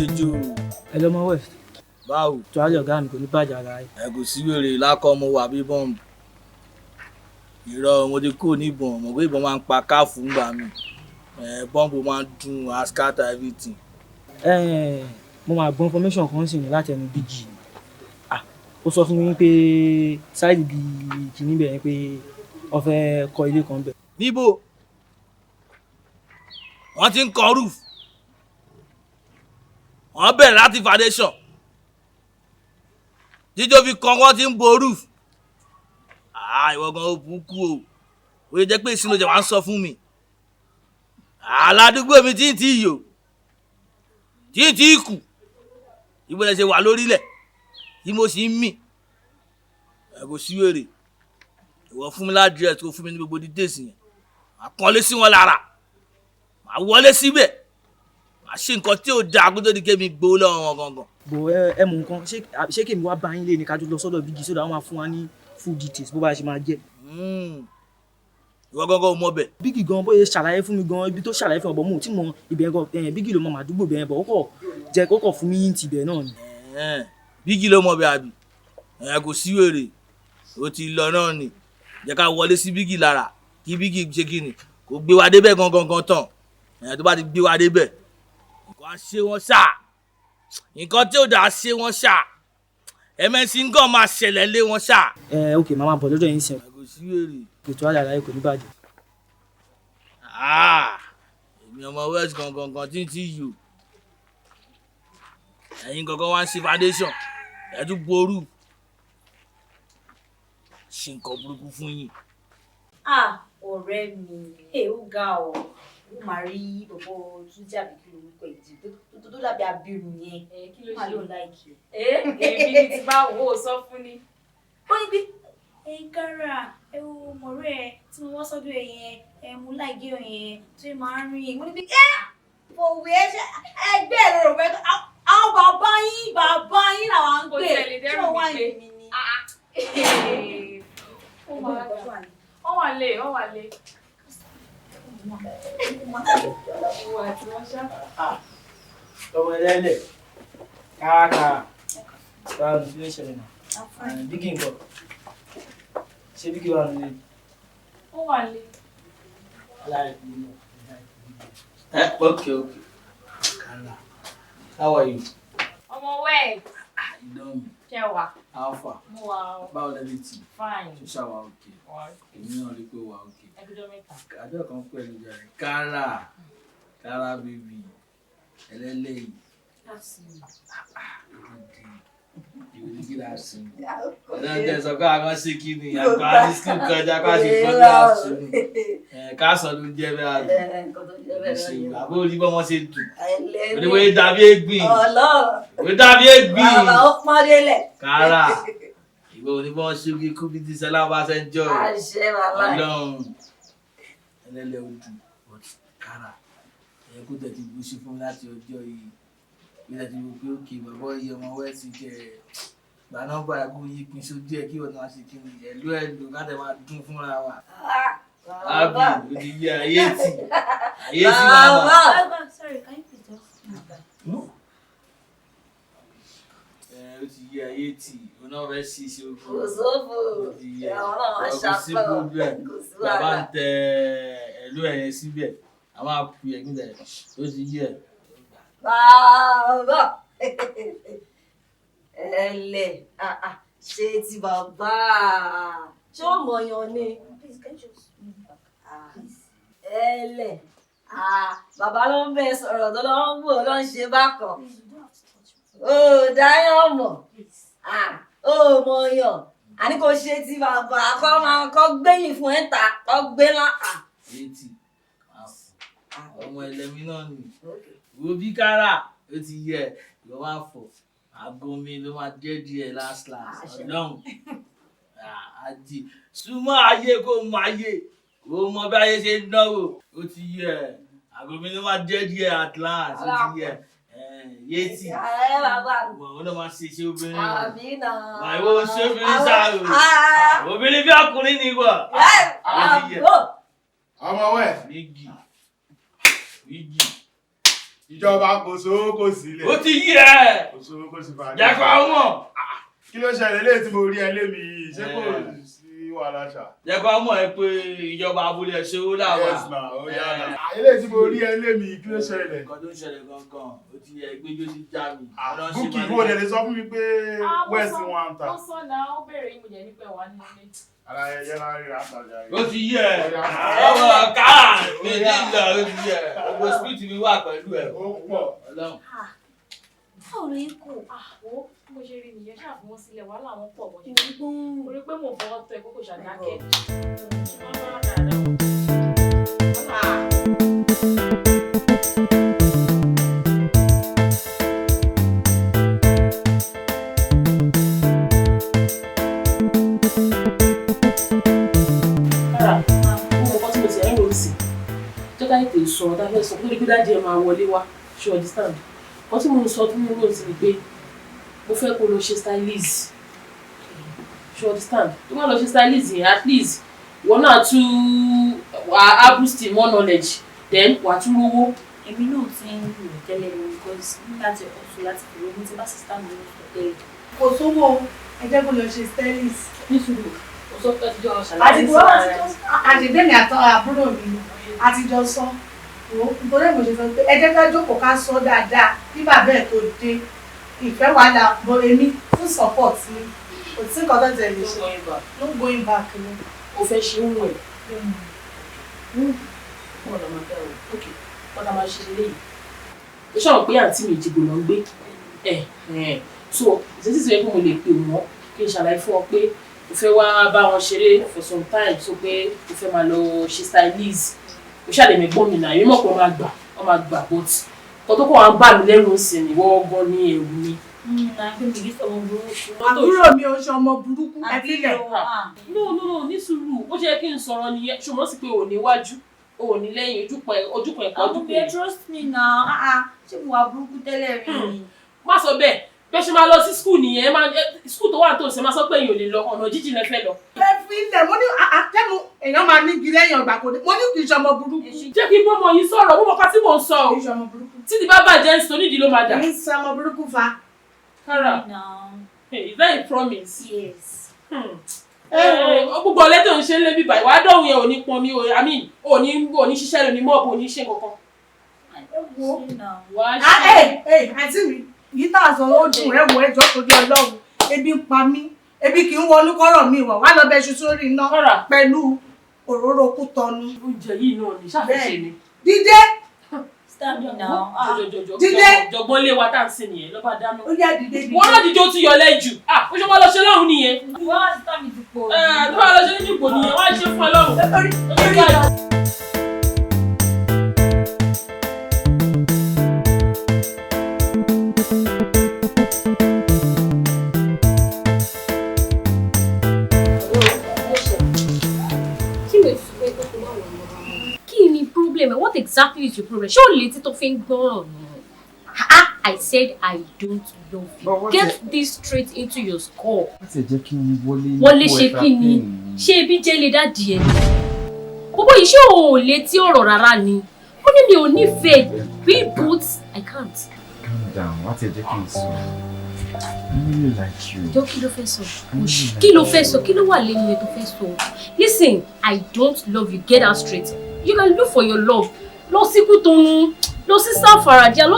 Ejò. Ẹ lọ́mọ West. Báwo? Tuwálé ọ̀gá mi kò ní bàjẹ́ ara ẹ. Ẹ kò sí wèrè lákọ́ mo wà bí bọ́ǹbù. Irọ́, mo ti kúrò ní ìbọn, mọ̀ pé ìbọn máa ń pa káàfù ńgbà mi. Ẹ bọ́ǹbù máa ń dùn, scatter everything. Ẹ mo máa gbọ́ information kan sì ní láti ẹnu Bígì. Ah, ó sọ fún mi pé side bí kìíní bẹ̀ yẹn pé wọ́n fẹ́ kọ́ ilé kan bẹ̀. Níbo? Wọ́n ti ń kọ́ roof. Wọ́n bẹ̀rẹ̀ láti foundation. Jíjó fi kan wọ́n ti ń bo roof. Ah, ìwọ gan ó burúkú o. Ó yẹ jẹ́ pé ìsinmi jẹ̀ wá ń sọ fún mi. Aládùúgbò mi tí ń tí yò. Tí ń tí kù. Ibo lẹ ṣe wà lórílẹ̀ tí mo sì ń mì. Ẹ kò sí wèrè. Ìwọ fún mi l'address, kó fún mi ní gbogbo details yẹn. Màá kọ́lé sí wọn lára. Màá wọlé síbẹ̀. Màá ṣe nǹkan tí ò dáa kó tó di kémi gbowó lọ́wọ́ wọn gangan. Bò ẹ mọ̀ nǹkan, ṣé kèmi wá bá yín lé ní kájú lọ sọ́dọ̀ Bígì sódà wọ́n máa fún wa ní full details bó bá ṣe máa jẹ́? Ìwọ gangan ò mọ bẹ̀. Bígì gan bóyá ṣàlàyé fún mi gan ibi tó ṣàlàyé fún ọ̀bọ̀ mo tí mọ ibẹ̀ gan. Bígì ló mọ màdúgbò bẹ̀ yẹn bọ̀, ó kọ̀ jẹ́ kó kọ̀ fún mi yín ti ibẹ̀ náà ni. Bígì ló mọ bẹ̀ àbí? Ẹ kò sí wèrè. Ó ti lọ náà ni. Jẹ́ ká wọlé sí Bígì lára kí Bígì ṣe kí ni kò gbé wa débẹ̀ gangan gan tán. Ẹ tó bá ti gbé wa débẹ̀, nǹkan á ṣe wọ́n ṣá. Nǹkan tí ò dáa ṣe wọ́n ṣá. MNC nǹkan máa ṣẹlẹ̀ lé wọn ṣá. Ẹ ok, màá máa bọ̀ lọ́dọ̀ yín sìn. Ẹ kò sí wèrè. Ètò àlàyé kò ní bàjẹ́. Ah, èmi ọmọ West gangan gan tí ń tí yò. Ẹ̀yin gangan wá ń ṣe foundation. Ẹ tún ború. Ṣe nǹkan burúkú fún yín. Ah, ọ̀rẹ́ mi, ẹ ó ga ọ, ó máa rí bọ̀bọ̀ Túnjí àbí kí lorúkọ ìdí tó dàbí abirùn yẹn. Ẹ kí ló Má ṣe? ló like Ẹ èmi ni ti bá wò ó sọ fún ni. Ó ní pé ẹ kára ẹ wo mọ̀rẹ́ ẹ tí mo wá sọ́dọ̀ ẹ yẹn, ẹ mú láìgé ẹ yẹn tó yẹ máa ń rìn. Mo ní pé ẹ fòwé ẹ ṣe ẹgbẹ́ ẹ lọ́rọ̀ pé àwọn bàbá yín làwọn ń Kò pè tiẹ̀ lè tí dẹ́rù wọ́n wá mi pé. yìí mi ni. Ó máa wọ́n wà lé, wọ́n wà lé. Ìwà àti wọn ṣá. Ọmọ ẹlẹ́lẹ̀ káàkà, báwo ni? Kí ló ṣẹlẹ̀ náà? Bígì nǹkan, ṣé Bígì wà nílé? Ó wà lé. Eh, okay. Kala. How are you? Ọmọ West. Ah, you don me. Ṣẹwà. How far? Mo wà o. Báwo lẹbi tì? Fine. Ṣé ṣá wà okay? Wà. Èmi náà rí pé wà okay. Ẹgbẹ́jọ́ mẹ́ta. Àjọ kan pẹ̀lú jàre. Kara. Kara baby. Ẹlẹ́lẹ́yìí. Ìwé ní kí láà sùn. Ọ̀dọ́ tẹ sọ pé àwọn ṣe kí ni àgbà ní school kọjá ká ṣe fún ní àsùn. Káàsán ló ń jẹ́ bẹ́ẹ̀ àbí. Ṣe àbó orí bọ́ wọ́n ṣe dùn. Oníwèé dàbí ègbìn. Òwe dàbí ègbìn. Bàbá ó pọ́n délẹ̀. Kara. Ìwé oníbọn ṣe kí kú bí ti sẹ́lá bá ṣe ń jọ. Àṣẹ bàbá. Ọlọ́run. Ẹlẹ́lẹ̀ odù. But Kara. Ẹ kó tẹ̀ ti gbóṣe fún mi láti ọjọ́ yìí. Bí tẹ̀ ti wò pé òkè bàbá yìí ọmọ wẹ́ẹ̀sì jẹ́ gba nọ́mbà ẹ̀ kó yí pin sójú ẹ̀ kí ọ̀nà àṣẹ kí ni ẹ̀lú ẹ̀lú ká tẹ̀ máa dún fúnra wa. Ábì ó ti yé ayé tì. Ayé tì máa wà. Sorry, can you please just move back? Ẹ ó ti yé ayé tì. Òun náà fẹ́ ṣí iṣẹ́ ogun. Kò sófò. Ó ti yé. Àwọn náà máa Kò sí ṣàpọ̀. problem. Kò sí Bàbá ń wàhálà. tẹ ẹ̀lú ẹ̀yẹn síbẹ̀. A máa pè é nílẹ̀. Ó ti yé ẹ̀. Bàbá. Ẹlẹ̀ ṣe ti bàbá. Ṣé ó mọ̀yàn ni? Please, can you just move back? Ẹlẹ̀. Bàbá ló ń bẹ sọ̀rọ̀ tó lọ ń wò ló ń ṣe bákan. Ó dáyọ̀ mọ̀. Ó mọ̀yàn. Àní kò ṣe ti bàbá kọ́ máa kọ́ gbẹ̀yìn fún ẹ̀ ta kọ́ gbé lá. Eighty. Ọmọ ẹlẹ́mí náà nì. Wo bí kára ó ti yẹ ìwọ máa fọ̀. Aago mi ló máa jẹ́ díẹ̀ last last. Ọlọ́run. Àjì. Súnmọ́ ayé kó mọ ayé. Kó mọ bí ayé ṣe ń dánwò. Ó ti yẹ. Aago mi ló máa jẹ́ díẹ̀ at last. Ó ti yẹ. Yéètì. Ẹ bàbá. Wọ́n ló máa ṣe iṣẹ́ obìnrin. Àbí náà. Màá ìwọ ṣe obìnrin sáà o. Obìnrin bí ọkùnrin ni wọ̀. Ó ti yẹ. Ọmọ wẹ̀. Bígì. Bígì. Ìjọba kò sówó kò sílẹ̀. Ó ti yí ẹ. Kò sówó kò sí fàájì. Jẹ́ kó mọ̀. Kí ló ṣẹlẹ̀ léyìí tí mo rí ẹ lémi yìí? Ṣé kò sí wàhálà ṣá? Jẹ́ kó mọ̀ ẹ pé ìjọba abúlé ṣòwò làwà. Yes na, ó yá na. Eléyìí tí mo rí ẹ lémi yìí, kí ló ṣẹlẹ̀? Nǹkan tó ń ṣẹlẹ̀ gangan, ó ti yẹ ìgbẹ́jọ́ ti já mi. Búkì ìwọ dẹ̀ lè sọ fún mi pé West wọn ń ta. Ó sọ náà, ó béèrè yín, mo jẹ́ nípa ẹ̀wà nínú ilé. Ara ẹyẹ náà ríra àtàjà yìí. Ó ti yẹ ọmọ káà mi ní ìlọ, ó ti yẹ gbogbo spirit mi wà pẹ̀lú ẹ̀. Ó pọ̀. Ọlọ́run. Báwo ló ń kó? Wo bí mo ṣe rí nìyẹn, ṣáà fi wọ́n sílẹ̀, wàhálà wọn pọ̀ gan. Mo rí pé mò ń fọwọ́ tọ́ ẹ kókò ṣàdákẹ́. Wọ́n bá dáadáa. Kára, mo mọ̀ nǹkan tí mo ti ẹ̀ ń rò sí. Jẹ́ ká tètè sọ̀rọ̀ tá a fẹ́ sọ kó lè gbé dájú ẹ̀ máa wọlé wá. Ṣé o understand? Nǹkan tí mo ń sọ tí mo ń rò sí ni pé mo fẹ́ kó lọ ṣe stylist. Ṣé o understand? Tó bá lọ ṣe stylist yẹn, at least ìwọ náà tún wà á boost in more knowledge, then wà á tún rówó. Èmi náà ti ń rò tẹ́lẹ̀ ní because nígbà tí ọ̀sùn láti fi ronú tí bá sister mi ló sọ tẹ́lẹ̀. Kò sówó, ẹ jẹ́ kó lọ ṣe stylist. Nítorí o sọ pé àtijọ́ ṣàlàyé Àti wọ́n àtẹ̀dẹ́mi àtọ àbúrò mi àtijọ́ sọ wò ó, nítorí mo ṣe sọ pé ẹ jẹ́ ká jókòó ká sọ dáadáa bí bàbá ẹ̀ tó dé ìfẹ́ wàhálà bọ èmi fún support mi, kò sí nǹkan tó tẹ̀lé ṣe, no going back ni. O fẹ́ ṣe ń wẹ̀. Wọ́n lọ máa bẹ̀rù. Ok, wọ́n lọ máa ṣe eléyìí. Ó ṣàwọn pé àǹtí mi Ìjìgbò ló ń gbé. Ẹ̀ ẹ̀ so ìṣesí ti yẹ kó mo lè pè wọ́n kí n ṣàlàyé fún ọ pé o fẹ́ wá bá wọn ṣeré for some time, so pé o fẹ́ máa lọ ṣe stylist. O ṣàlẹ̀ mẹ́gbọ́n mi náà, èmi mọ̀ pé wọ́n máa gbà, but kọ́ tó kọ́ wa ń bà mí lẹ́rù sí ni wọ́n gan ní ẹ̀rù mi. Àbúrò mi ò ṣe ọmọ burúkú, ẹ filẹ̀. No, no, no, ní sùúrù, ó ṣe yẹ kí n sọ̀rọ̀ nìyẹn, ṣùgbọ́n sì pé ò ní wájú, ò ní lẹ́yìn, ojúkan ojúkan ẹ̀kọ́ Àwọn ojúkan mi, trust me now, ah ah, ṣé mo wà burúkú tẹ́lẹ̀ rí ni? Má sọ bẹ́ẹ̀. Bẹ́ẹ̀ ṣe máa lọ sí school nìyẹn, school tó wà tó ṣe máa sọ pé èèyàn ò lè lọ, ọ̀nà jíjìn lẹ fẹ́ lọ. Ẹ filẹ̀, mo ní àtẹ́mu èèyàn máa nígi lẹ́yìn ọgbà, kò ní, mo ní kì í ṣe ọmọ burúkú. Jẹ́ kí n bọ́mọ yìí sọ̀rọ̀, mo mọ̀ ká tí mò ń sọ o. Kì í ṣe ọmọ burúkú. Tí ti bá bàjẹ́ ń sọ nídìí ló máa dà. Kì í ṣe ọmọ burúkú fa. Kára, hey, is that a promise? Yes. Hmm. Gbogbo ọ̀lẹ́ tó ń ṣe ń lé bíbá ìwà dọ̀hún yẹn ò ní pọn mi o, I mean, ò ní ṣiṣẹ́ lóní mọ́ọ̀bù, ò ní ṣe kankan. Wo Wàá Ah, ṣe. ẹ ẹ àǹtí mi yìí tá a sọ ó dùn. Ẹ wò, ẹjọ́ torí Ọlọ́run, ebi ń pa mí, ebi kì í wọnú kọ́rọ̀ mi wọ̀ wá lọ bẹ ṣu sórí iná Kára. pẹ̀lú òróró Kútọ́nù. Oúnjẹ yìí náà ni ṣàfihàn ni. Dídé. Sister mi now. Ah. Jọjọjọjọ. Dídé. Jọgbọ́n lé wa tá à ń sìn nìyẹn lọ́ba dáná. Ó yá, dìde, dìde. Wọ́n náà dìde, ó ti yọ lẹ́jù. Ah, ó ṣe wọ́n lọ ṣe lọ́run nìyẹn. Wọ́n wá sister mi ti pọ̀. Ẹ tó bá lọ ṣe ní ìpò nìyẹn, wọ́n á ṣe fún ẹ lọ́run. Orí Ó ti bá a. Kí ló sọ pé kó má wọ̀ lọ́wọ́? Kí ni problem ẹ? What exactly is your problem? Ṣé o létí tó fi ń gbọ́ràn ni? Ah, I said I don't love you. But what Get this straight into your skull. Wọ́n ti jẹ́ kí n wọlé. Wọlé ṣe kí ni? Ṣé ebi jẹ́ lè dádì ẹ̀ ni? Bọ́bọ́ yìí, ṣé o ò létí ọ̀rọ̀ rárá ni? Mo ní mi ò nífẹ̀ẹ́ bí, but I can't. Calm down, wọ́n ti jẹ́ kí n sọ. I really like you. Jọ, kí ló fẹ́ sọ? Kí ló fẹ́ sọ? Kí ló wà lẹ́nu ẹ̀ tó fẹ́ sọ? Listen, I don't love you. Get that straight. You can look for your love. Lọ sí Kútọ̀nù, lọ sí Sanfara, there are a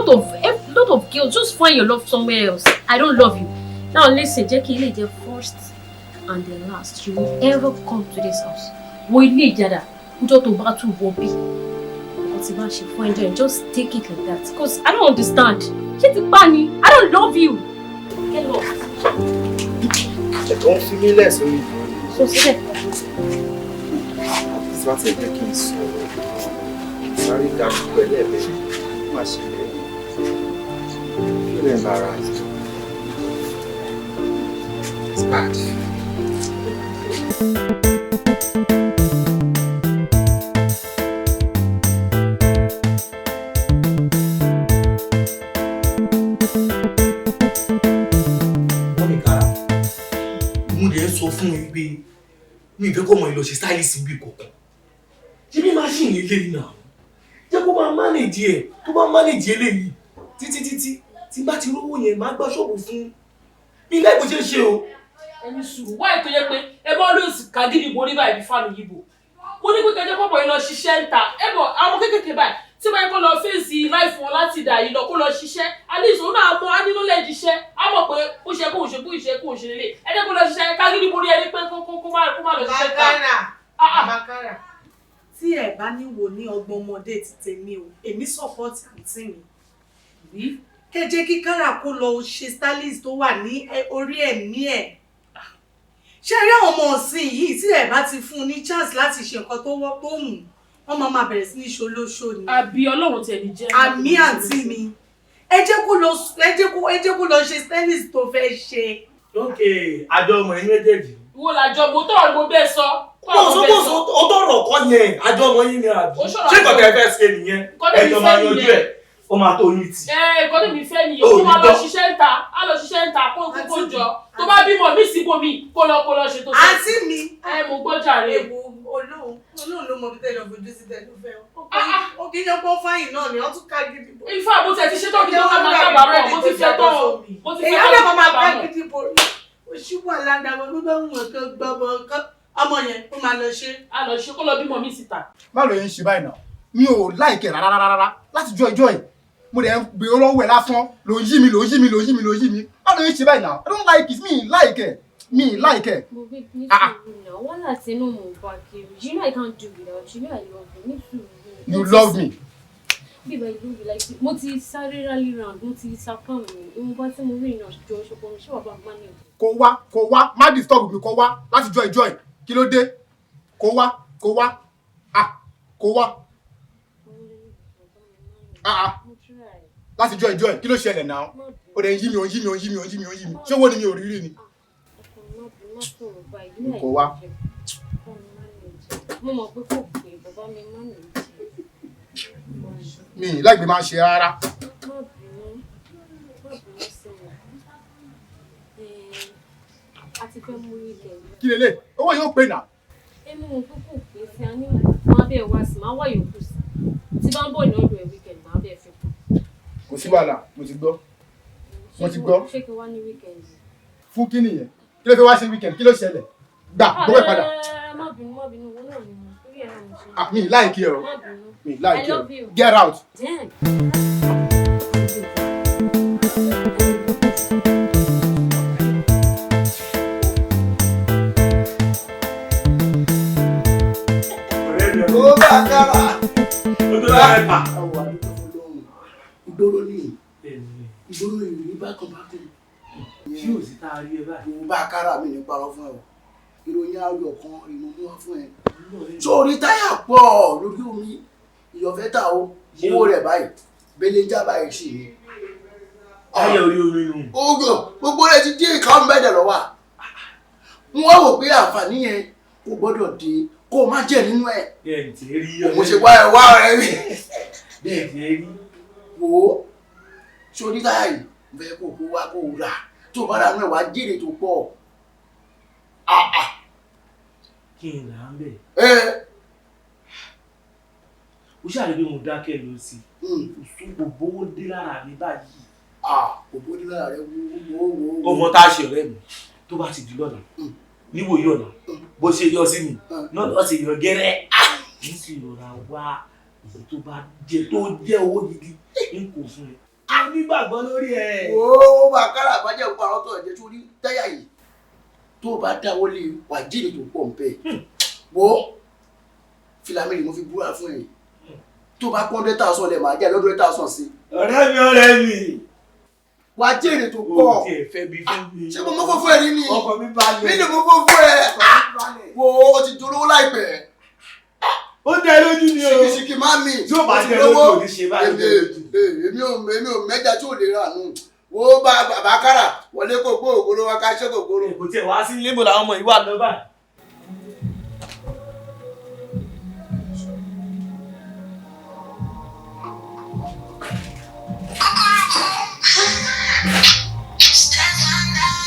lot of girls. Just find your love somewhere else. I don't love you. Now listen, jẹ́ kí ilé jẹ́ first and the last you will ever come to this house. Wo ilé ìjàdá, níjọ́ tó bá tún wọ bí. Nǹkan tí bá ṣe fún ẹjọ́, just take it like that. 'Cause I don't understand. Ṣé ti pa ni? I don't love you. Get lost. Ẹ̀kọ́ ń fi mí lẹ̀ sórí ìdúró ni. Sọ síbẹ̀. Tí wọ́n ti jẹ́ kí n sọ̀rọ̀, sáré dárúkọ ẹlẹ́ẹ̀bẹ̀ má ṣe lẹ́yìn. Feel embarrassed. It's bad. Mummy Kára, mo dẹ̀ sọ fún mi wípé mi ì fẹ́ kọ́ ọmọ yìí lọ ṣe stylist bí kankan. Ṣé bí machine ilé yìí náà jẹ́ Jẹ́ kó máa manage ẹ̀, tó bá manage eléyìí títí títí tí bá ti rówó yẹn máa gbá ṣọ́ọ̀bù fún mi láì bó ṣe ń ṣe o. Ẹni sùúrù wáyé tó yẹ pé ẹ bá lóòsì kagídí borí báyìí bí fáànù yìí bò. Mo ní pé kẹjẹ pọ̀pọ̀ yìí lọ ṣiṣẹ́ ń ta. Ẹ bọ̀ àwọn kéékèèké báyìí tí wọ́n yẹ kó lọ fèsì láìfún wọn láti dà yìí lọ kó lọ ṣiṣẹ́. At least òun náà mọ á nínú lè jíṣẹ́. Á mọ̀ pé ó ṣe kóun ṣe bó ṣe kóun ṣe lélẹ̀. Ẹ jẹ́ kó lọ ṣiṣẹ́ kagídí borí ẹni pé kó má lọ ṣiṣẹ́ ta. Bàkàrà, bàkàrà, tí ẹ bá ní wò ní ọgbọ́n ọmọdé ti tèmi o, èmi support àǹtí mi. Kẹjẹ kí Kára kó lọ ṣe stylist tó wà ní orí ẹ̀mí ẹ̀. Ṣé rí àwọn ọmọ ọ̀sìn yìí tí ẹ bá ti fún un ní chance láti ṣe nǹkan tó wọ́ tó wù, wọ́n máa máa bẹ̀rẹ̀ sí ní ṣolóṣó ni. Àbí Ọlọ́run tẹ̀ ní jẹ́. Àmì àǹtí mi, ẹ jẹ́ kó lọ ẹ jẹ́ kó lọ ṣe stylist tó fẹ́ ṣe. Ok, àjọ ọmọ ẹ̀yin méjèèjì. Ìwọ làjọ mo tọrọ ni mo bẹ́ẹ̀ sọ. Mo sọ mo sọ ó tọrọ kọ yẹn, àjọ ọmọ yín ni àbí. Ó sọ̀rọ̀ Ṣé nǹkan tẹ́ ẹ fẹ́ ṣe nìyẹn? Nǹkan tẹ́mi Ẹjọ́ máa fẹ́ yanjú nìyẹn. ẹ̀, ó máa tó yín tì. Ẹ nǹkan tẹ́mi fẹ́ nìyẹn, Ó kó ní máa lọ gbọ́. ṣiṣẹ́ ń ta, á lọ ṣiṣẹ́ ń ta kó kó kó jọ. Tó bá bímọ mí síbò mí, kó lọ ṣe tó ṣe. Àǹtí mi. Ẹ mo gbọ́ jàre. Ewu olóhùn olóhùn ló mọ bí tẹ́lẹ̀ fojú sí tẹ́lẹ̀ fẹ́ o. Ó kì í ṣe pé ó fáyìn náà ni wọ́n tún ká gidi bò. Ifá mo tẹ̀ ti ṣetán kí tó ká máa kábàámọ̀, mo ti fẹ́ tán o. Mo ti fẹ́ Èyí á tán dẹ̀ kí máa máa ká kábàámọ̀. gidi bò. Oṣù wà lára wọn ló bá ń wọ̀n kan gbọ́mọ kan. Ọmọ yẹn ó máa lọ ṣe. A lọ ṣe kó lọ bímọ mí síta. Báwo ló ń ṣe báyìí náà? Mi ò like ẹ̀ rárá rárá láti jọ ìjọ ẹ̀. Mo dẹ̀ ń gbé lọ́wọ́ ẹ̀ lásán, ló ń yí mi, ló ń yí mi, ló ń yí mi, ló ń yí mi. Báwo ló ń ṣe báyìí náà? I don't like it, mi ì like ẹ̀, mi ì like ẹ̀. But babe, ní sùúrù náà, wàhálà tí inú mò ń bá kiri. You know I can't do without you. You know I love you. Ní sùúrù. You love me. Babe, I love you. Like, mo ti sáré rally round, mo ti sapá mi. Ìwọ̀nba tí mo rí iná jọ ṣọpọ̀ mi, ṣé wàá bá mi manage? Kó wá, kó wá, má disturb mi, kó wá láti jọ ìjọ ẹ̀. Kí ló dé? Kó wá, kó wá, ah, kó wá. Ah ah, láti jọ ìjọ ẹ̀, kí ló ṣẹlẹ̀ náà? Ó dẹ̀ ń yí mi, ó ń yí mi, ó ń yí mi, ó ń yí mi, ó ń yí mi. Ṣé owó ni mi ò rí rí ni? Má sọ̀rọ̀ báyìí. You know I Kó wá. love you. Bá mi manage. Mo mọ̀ pé kò pé, bàbá mi manage. Mi ì láìpẹ́ máa ń ṣe rárá. Má bínú. Má bínú sí mi. A ti fẹ́ mú weekend. Kí lélẹ̀? Owó yóò pè náà. Ẹ mú wọn pé kò pé sí a ní máa bẹ́ẹ̀ wá sí, máa wá yòókù sí. Tí bá ń bọ̀ ní ọ̀dọ̀ ẹ̀ weekend, máa bẹ́ẹ̀ fi kù. Kò sí wàhálà, mo ti gbọ́. Mo ti gbọ́. Ṣé kí wá ní weekend? Fún kí nìyẹn? Kí ló fẹ́ wá ṣe weekend? Kí ló ṣẹlẹ̀? Gbà, gbówó ẹ̀ padà. Ah, má bínú, má bínú, owó náà ni mo torí ẹ̀ náà mo ṣe. Ah, mi ì like ẹ o. Má bínú. Mi ì like I ẹ o. love you. Get out. Damn. Ó bá kára. Ó tó lára ẹ̀pà. Àwọn àdúgbò fọlọ́run. Ìgboro ní ìgboro ìrírí bákan bákan. Ṣé ò sí tá a rí ẹ báyìí? Mo bá kára mi ní parọ́ fún ẹ o. Ìròyìn ayọ̀ kan ni mo mú wá fún ẹ. Sórí táyà pọ̀ lórí omi. Ìyọ̀fẹ́ ta o. Owó rẹ̀ báyìí. Belenja báyìí sì ni. Táyà orí omi nù. Ogun gbogbo rẹ̀ ti dé ìka ọ̀nbẹ̀dẹ̀ lọ́wọ́. Wọ́n wò pé àǹfààní yẹn kò gbọ́dọ̀ dé kó o má jẹ́ nínú ẹ̀. Bẹ́ẹ̀ tí rí Mo ṣe wá ẹ wá ọ̀rẹ́ mi. Bẹ́ẹ̀ tí rí. Wò ó, sórí táyà yìí, mo fẹ́ kó o wá kó o rà. Tó o bá rà nú ẹ̀ wá jèrè tó pọ̀. Kí n là ń bẹ̀. Ẹ Ó ṣàrí pé mo dákẹ́ lọ sí. Kò bówó dé lára mi báyìí. Kò bówó dé lára rẹ, wo wo wo. Ó mọ tá a ṣe ọ̀rẹ́ mi tó bá ti di lọ́la níwòye ọ̀la bó ṣe yọ sí mi náà lọ́ ṣe yọ gẹ́rẹ́. N sì rọra wá èyí tó bá jẹ tó jẹ́ owó gidi n kò fún ẹ. A nígbàgbọ́ lórí ẹ. Wo bá kára àbájá òkú àrọ́ tó ẹ̀jẹ̀ sórí táyà yìí. Tó o bá dáwọ́ lé wà jèrè tó pọ̀ nbẹ̀. Wo filamiri mo fi búra fún ẹ. Tó o bá pọ́n 100,000 lẹ̀ máa jẹ́ lọ́dún 100,000 sí. Ọ̀rẹ́ mi, ọ̀rẹ́ mi. Wà jèrè tó pọ̀. O tiẹ̀ fẹ́ bí fún mi. Ṣé mo mọ́ fún ẹ rí ni? Ọkọ̀ mi balẹ̀. Mi ni mo fún ẹ. Wo o ti dolówó láìpẹ́. Ó dẹ lójú ni o. Ṣìkìṣìkì má mi. Tí ó bá dẹ lójú ò ní ṣe báyìí. Èmi ò mẹ́ja tí ò lè rà nù. Wo bá bàbá kára wọlé kò gbó ògbóró wa ká ṣe kò gbóró. Kò tiẹ̀ wá sí ilé ìbò làwọn ọmọ yìí wà lọ báyìí.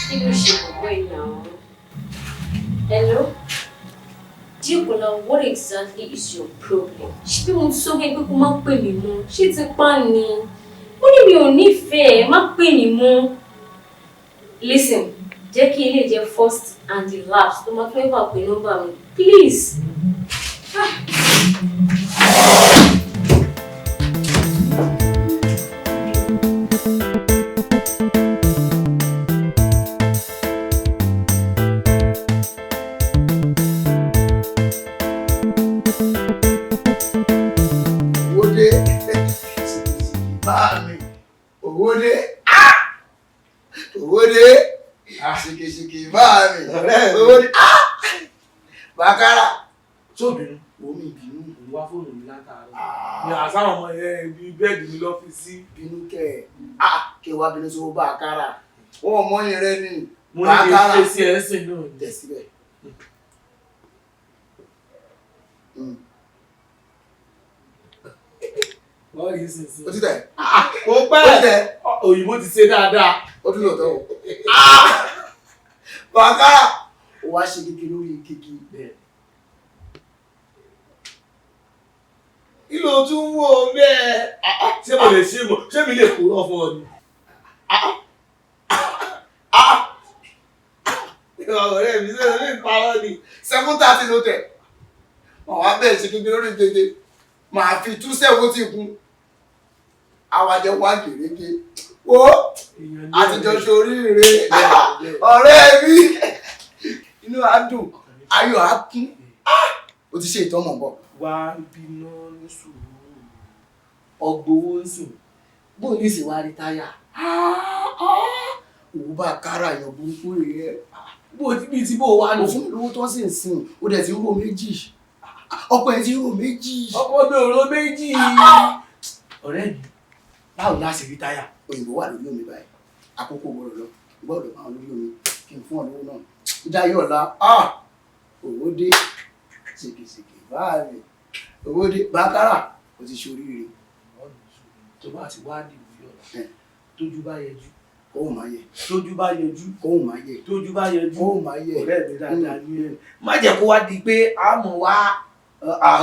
Kí ló ṣe bọ̀bọ̀ yìí náà? Hello? Jíkọ́lá, what exactly is your problem? Ṣé bí mo ti sọ fún ẹ pé kó má pè mí mọ́? Ṣé ti pa ni? Mo ní mi ò nífẹ̀ẹ́, má pè mí mọ́. Listen, jẹ́ kí ilé jẹ́ first and the last tó máa tún ever pè nọ́mbà mi. Please. Ah. Owó dé, bá mi, owó dé, owó dé, ṣìkìṣìkì bá mi, owó dé, bàkàrà. Tó bínú. Omi ìbínú. Òun wá fóònù mi látàárọ̀. Ní àsáwọn ọmọ yẹn ibi bẹ́ẹ̀dì mi lọ́ fi sí. Bínú kẹ̀ ẹ́, kí wàá bínú sówó bàkàrà. Wọ́n mọ yín rẹ ni. Mo ní kí n ṣe sí ẹ̀ ń sìn náà. Tẹ̀ síbẹ̀. Wọ́n rí sísìn. Ó ti tẹ̀. Kò pẹ́. Ó ti tẹ̀. Òyìnbó ti ṣe dáadáa. Ó tún lò tó o. Bàkàrà. Ó wá ṣe kékeré lórí kékeré. Kí ló tún wò ó bẹ́ẹ̀? Ṣé mo lè ṣe mọ̀? Ṣé mi lè kúrò fún ọ ni? Ọ̀rẹ́ mi ṣe lè parọ́ ni. 7:30 ló tẹ̀. Màá wá bẹ̀rẹ̀ ṣe kékeré lórí kékeré. Màá fi 270 kún. Àwa jẹ wá gèrègé. Wo àtijọ́ ṣoríire. Ọ̀rẹ́ mi. Inú á dùn, ayọ̀ á kún. O ti ṣe ìtọ́mọ̀ bọ̀. Wá bínú ní sùúrù. Ọgbowó ń sìn. Bó ní sì wá rí táyà? Òwú bá kára èèyàn burúkú rèé. Bó ti bí ti bó wà nù. Mo fún mi lówó tó sì ń sìn, ó dẹ̀ ti ń rò méjì. Ọkọ ẹ̀ ti ń rò méjì. Ọkọ mi ò rò méjì. Ọ̀rẹ́ mi, báwo la ṣe rí táyà? Òyìnbó wà lórí omi báyìí. Àkókò gbọ́dọ̀ lọ. Gbọ́dọ̀ máa lórí omi kí n fún ọ lówó náà. Ìdáyọ̀ ọ̀la, owó dé, ṣèkèṣèkè báàmì, owó dé, bàkàrà, ó ti ṣoríire. Tó bá ti wá ní ìwúyọ̀ ọ̀la, tójú bá yẹjú. Kóhùn máa yẹ. Tójú bá yẹjú. Kóhùn máa yẹ. Tójú bá yẹjú. Kóhùn máa yẹ. Ọ̀rẹ́ mi dáadáa ní ẹ. Má jẹ́ kó wá di pé a mọ̀ wá.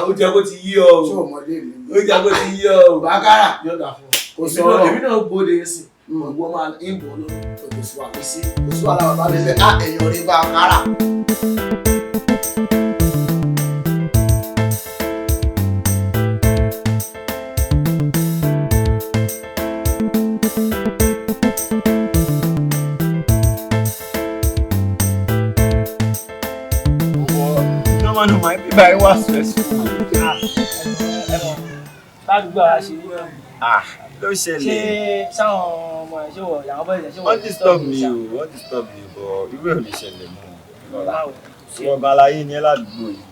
Ó jẹ́ kó ti yí ọ o. Ṣé ọmọdé mi ni? Ó jẹ́ kó ti yí ọ o. Bàkàrà. Yọ̀dà fún ọ. Kò sọ̀rọ̀. Èmi náà gbóde sí. Ọ̀gbọ́n máa ń bọ̀ lọ́nà. Kò sí wàhálà. Kò sí wàhálà bàbá mi fẹ́. Ẹ̀yàn rí bàkàrà. No, my people wá stressful. Ládùúgbò àwa ṣe rí náà. Ló ṣẹlẹ̀. Ṣé sáwọn ọmọ ẹ̀ ṣé wọ̀ làwọn bọ́ọ̀lù ṣé wọ̀ Wọ́n disturb mi o, wọ́n disturb mi but irú ẹ̀ ò lè ṣẹlẹ̀ mọ́. Ìwọ̀n gan aláyé ni ẹ́ ládùúgbò yìí.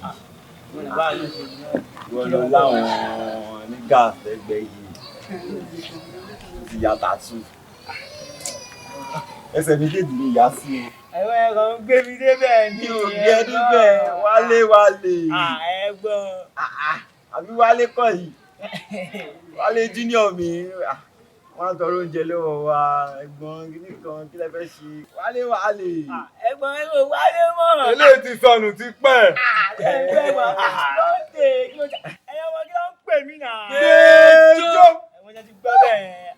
Ìwọ lọ láwọn ní gas lẹ́gbẹ̀ẹ́ yìí. Ti ya tattoo. Ẹsẹ̀ méjèèjì ló yá sí o. Ẹ̀rọ ẹ̀rọ ń gbé mi débẹ̀ ni. Mi ò gbé ẹ débẹ̀, wálé wálé. Ẹ̀gbọ́n. Àbí wálé kọ́ yìí. Wálé junior mi. Wọ́n á tọrọ oúnjẹ lọ́wọ́ wa. Ẹ̀gbọ́n kíní kan kí lẹ fẹ́ ṣe. Wálé wálé. Ẹ̀gbọ́n ẹ̀rọ wálé mọ̀. Eléyìí ti sọnù ti pẹ́. Ẹ̀gbọ́n lóde kí ló dé. Ẹ̀yọ́ ọmọ kí ló ń pè mí náà. Gbẹ́jọ́. Ẹ̀wọ̀n jẹ́ ti gbọ́ bẹ́ẹ̀.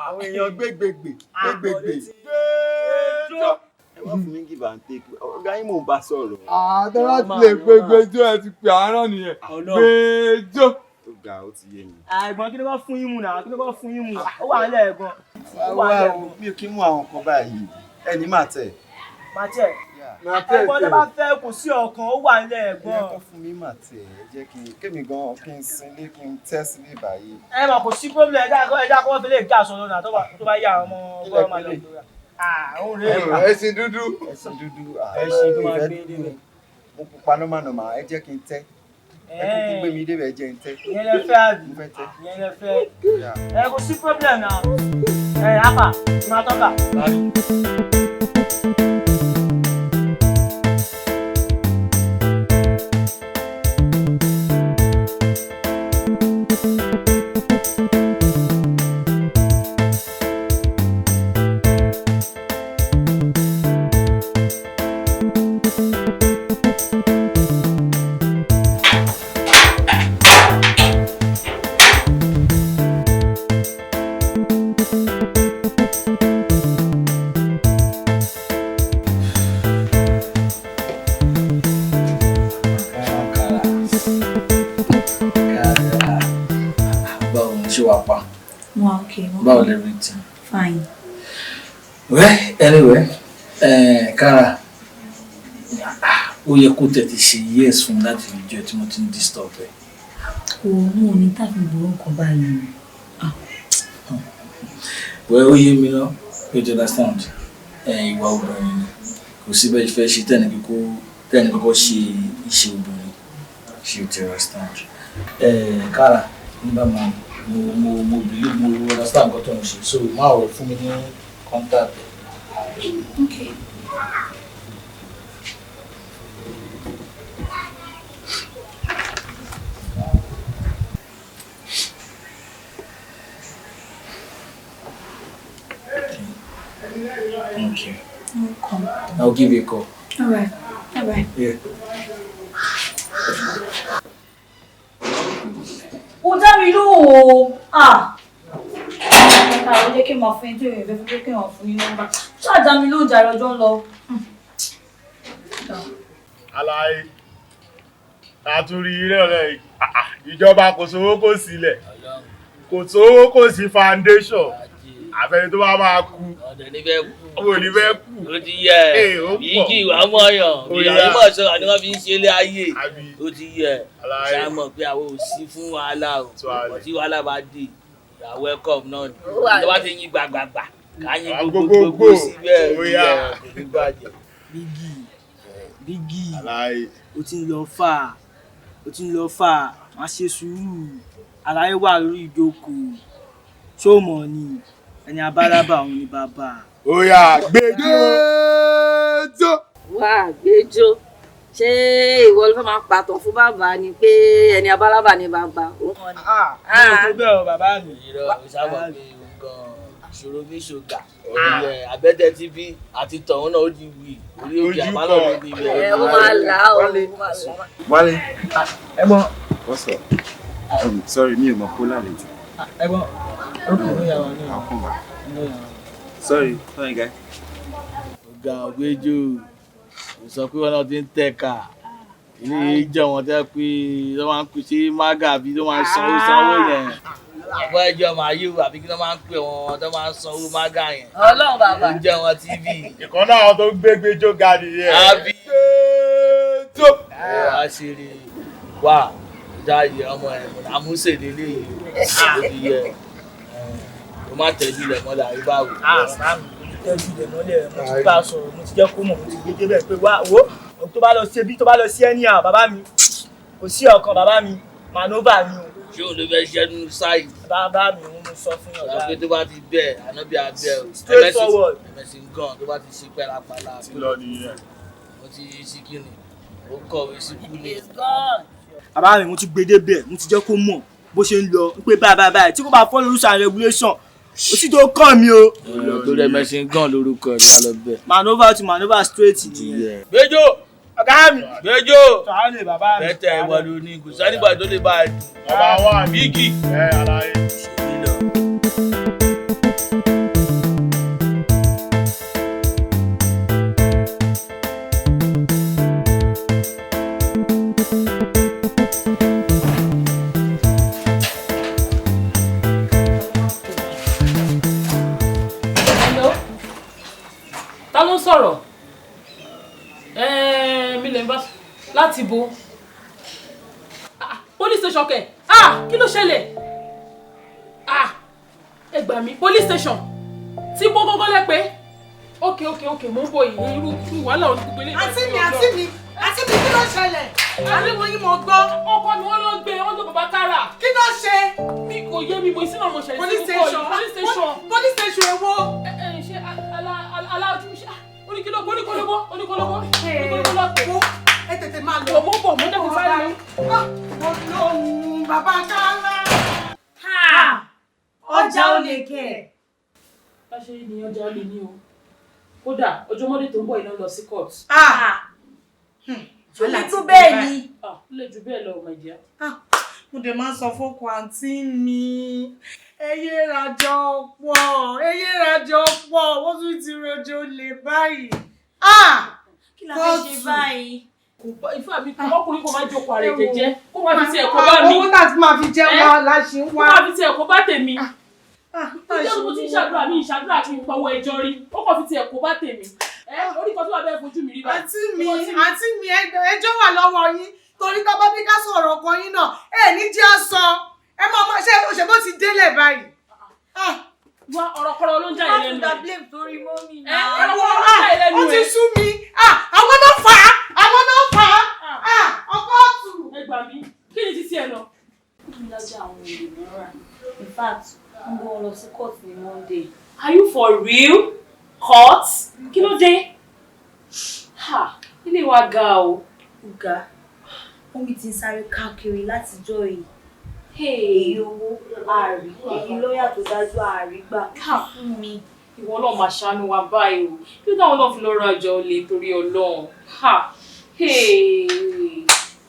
Àwọn èèyàn gbégbègbè gbégbègbè. Gbẹ́jọ́. Ẹ wá fún mi give and take. Ọ̀gá yín mò ń bá sọ̀rọ̀. Àtàrà ti lè pe gbẹjọ́ ẹ ti pè àárọ̀ nìyẹn. Gbẹjọ́. Ó ga ó ti yé mi. Ẹ̀gbọ́n kí ló bá fún yín mu náà? Kí ló bá fún yín mu? Ó wà nílẹ̀ ẹ̀gbọ́n. Ó wà nílẹ̀ ẹ̀gbọ́n. Mi ò kí mú àwọn nǹkan báyìí. Ẹni máa tẹ̀. Màá tẹ̀. Ẹ̀gbọ́n tó bá fẹ́ kò sí ọkàn, ó wà nílẹ̀ ẹ̀gbọ́n. Ẹ kọ́ fún mi máa tẹ̀ ẹ jẹ́ kí kémi gan kí n sinlé kí n tẹ́ sílé báyìí. Ẹ mà kò sí problem ẹ̀dá kọ́ fi lè gé aṣọ lọ́nà tó bá yá ọmọ ọgbọ́n máa lọ. Ẹṣin dúdú. Ẹṣin dúdú. Ẹṣin tó máa gbé débẹ̀. Mo pupa nọ́mànọ́mà ẹ jẹ́ kí n tẹ́. Ẹ kúkú gbé mi débẹ̀ jẹ́ n tẹ́. Ìyẹn lẹ fẹ́ àbí? Mo fẹ́ tẹ́. Ìyẹn lẹ fẹ́. Ẹ kò sí problem náà. Ẹ afa, máa tọ́ka. Ṣé wàá pa? Mo wà okay. Mo Báwo everything? Fine. Well, anyway, Kára, ó yẹ kó tètè ṣe yes fún mi láti ìjọ tí mo ti ń disturb ẹ. Òun ò ní tàbí burú nǹkan báyìí. Well, ó yé mi ná, you understand? Ìwà obìnrin ni. Kò sí bẹ́ẹ̀ fẹ́ ṣe tẹ́ni kọ́kọ́ ṣe iṣẹ́ obìnrin. Ṣé you understand? Kára, nígbà máa mo believe mo understand nǹkan tó ń ṣe, so má rọ̀ fún mi ní contact. Okay. Thank you. Welcome. I'll give you a call. All right. Bye bye. Yeah. Ó dá mi lóhùn o. Ah. Ó jẹ́ kí n máa fún yín tó ìrìn ìfẹ́ fún pé kí n máa fún yín nọ́mbà. Ṣáà dá mi lóhùn jàre, ọjọ́ ń lọ. Aláì àtúrí ilé ọ̀rẹ́ ìjọba kò sówó kò sílẹ̀, kò sówó kò sí foundation, àfẹni tó bá máa kú ọmọ ò ní fẹ́ kú. Ó ti yẹ igi ìwà mọ̀ọ́yàn ìyàwó mọ̀ sọ̀rọ̀ ni wọ́n fi ń ṣe ilé ayé. Ó ti yẹ ṣàmọ̀ pé àwọn ò sí fún wàhálà o, ọtí wàhálà bá dé ìyá welcome náà ni tó bá ti yín gbàgbàgbà ká yín gbogbogbò síbẹ̀ kò ní bàjẹ́. Bígì Bígì, ó ti ń lọ fà, ó ti ń lọ fà, má ṣe sùúrù, àlàyé wà lórí ìjókòó, ṣó mọ̀ ni ẹni abálábà òun ni bàbá. Ó yá gbẹjọ. Wá gbẹjọ, ṣé ìwọ ló fẹ́ máa pàtàn fún bàbá ni pé ẹni abálábà ni bàbá? Mo tó bẹ́ẹ̀ o bàbá mi. Irọ́ o sábà pé òun gan-an ìṣòro ní ṣògà àbẹ́tẹ̀ tí bí àti tọ̀hún náà ó di wì orí òkè àbálọ̀ ló di ibẹ̀. Ẹ ó máa là ó, ó máa là. Wálé. Ẹ̀gbọ́n. What's up? Sorry, mi ò mọ̀ kó lálejò. Ẹ̀gbọ́n, ó kù ní yàrá náà. I'll come back. Sorry, sorry guy. Ọ̀gá ọ̀gbẹ́jọ́ kò sọ pé wọn náà ti ń tẹ̀ka ilé ìjọ wọn tẹ́ pé wọ́n máa ń pè sí mága àbí tó máa ń sanwó sanwó yẹn. Àbọ̀ ẹjọ́ máa yíwò àbí kí wọ́n máa ń pè wọn tó máa ń sanwó mága yẹn. Ọlọ́run bàbá. Ó jẹ́ wọn TV. Ìkan náà tó gbé gbẹjọ́ ga nìyẹn. Àbí tó. Ẹ wá ṣe rí wá jáde ọmọ ẹ̀ àmúṣe lélẹ́yìí ó ti yẹ o má tẹ̀jú ilẹ̀ mọ́lẹ̀ àbí báwo. Tẹ́jú ilẹ̀ mọ́lẹ̀, mo ti bá a sọ̀rọ̀, mo ti jẹ́ kó mọ̀, mo ti gbé débẹ̀ pé wá wo tó bá lọ ṣe bí tó bá lọ sí ẹni à bàbá mi kò sí ọkàn bàbá mi manova ni o. Ṣé òun ló fẹ́ ṣiṣẹ́ nínú sáìtì? Bàbá mi òun mo sọ fún yàn. Ọ̀gá pé tó bá ti bẹ̀ ànábì abẹ́ o. Straight forward. Ẹ̀mẹ̀sìn gan tó bá ti ṣe pẹ́lápàlà. Ti lọ nìyẹn. Mo ti ṣí kíni, ó kọ̀wé sí kúlẹ̀. Bàbá mi mo ti gbé débẹ̀, mo ti jẹ́ kó mọ̀ bó ṣe ń lọ pé báyìí báyìí báyìí tí kò bá follow rules and regulation ó sì tó kàn mí o. Tó rẹ̀ mẹ́sìn gan lórúkọ ẹ̀ ló wà lọ bẹ̀. Manova to manova straight nìyẹn. Gbẹjọ. Ọ̀gá mi. Gbẹjọ. Sàálè bàbá mi. Bẹ́tẹ̀ ìwọ ló ní kò sẹ́nìgbà tó lè bá a dùn. Bàbá wa Bígì. Ẹ àlàyé. Hello? Ta ló ń sọ̀rọ̀? Mi lè bá láti bo. Police station kẹ̀. Kí ló ṣẹlẹ̀? Ẹ gbà mí. Police station. Tí bó gógó lẹ pé. Ok ok ok, mò ń bọ̀ yìí irú wàhálà òní gbogbo eléyìí. Àǹtí mi, àǹtí mi, àǹtí mi, kí ló ṣẹlẹ̀? Ariwo yín mo gbọ́. Ọkọ mi wọ́n ló gbé, wọ́n ló bàbá kára. Kí ló ṣe? Mi kò yé mi, mo ìsìn náà mo ṣẹlẹ̀ sí Police púpọ̀ yìí. station. Police station. Police station èwo? Ẹ ṣe alájú ṣe oníkólóbó oníkólóbó oníkólóbó oníkólóbó lọ́pẹ̀. Ẹ tètè máa lọ. Mo bọ̀ mo dẹ́kun sáré lọ. Mo lóhùn bàbá kára. Ọjà olè kẹ̀. Bá ṣe rí ni ọjà olè ní o. Kódà ọjọ́ Mọ́ndé tó ń bọ̀ iná lọ sí court. Ṣó lè tó bẹ́ẹ̀ ni? Ó lè jù bẹ́ẹ̀ lọ, my dear. Mo dẹ̀ máa ń sọ fọ́kọ àǹtí mi, ẹyẹ rajọ pọ̀, ẹyẹ rajọ pọ̀, wọ́n tún ti rọjò lè báyìí. Kí la fẹ́ ṣe báyìí? Kò bá ifá mi ọkùnrin kò máa jókòó ara ẹ̀ jẹ́jẹ́ kó máa fi tiẹ̀ kó bá mi. Owó tá a ti máa fi jẹun Ẹ́? la ṣì ń Kó wá. máa fi tiẹ̀ kó bá tèmi. Ìjọba tó ti ń ṣàdúrà mi ìṣàdúrà kí n pawọ́ ẹjọ́ rí. Ó kàn fi tiẹ̀ kó bá tèmi. Ẹ orí kan tó wà bẹ́ẹ̀ fojú mi rí báyìí. Àǹtí mi, ẹjọ́ wà lọ́wọ́ yín torí tá bá ní ká sọ̀rọ̀ ọkọ yín náà ẹ ní jẹ́ á sọ ẹ máa máa ṣe òṣèbó ti délẹ̀ báyìí. Wá ọ̀rọ̀ kọ́rọ̀ ló ń jáde lẹ́nu Má ẹ̀. tún da blame sórí mọ́mì Ẹ ọ̀rọ̀ kọ́rọ̀ ló ń jáde lẹ́nu Ó ẹ̀. ti sú mi. Ah, àwọn náà fà á, àwọn náà fà á. Ọkọ ọ̀tù. Ẹ gbà mí, kí ni títí ẹ lọ? Mi lọ́jà àwọn olè mìíràn. In fact, wọ́n gbé wọn lọ sí court ní Monday. Are you for real? Court? Kí ló dé? Ha! Ilé wa ga o. Ó ga. Mọ́mì ti ń sáré káàkiri látijọ́ yìí. Èyí owó àárí, èyí lọ́yà tó dájú àárí gbà. Fún mi. Ìwọ náà máa ṣàánú wa báyìí o. Kí ló dáwọn náà fi lọ ra ọjà olè torí Ọlọ́run? Ha! Hey!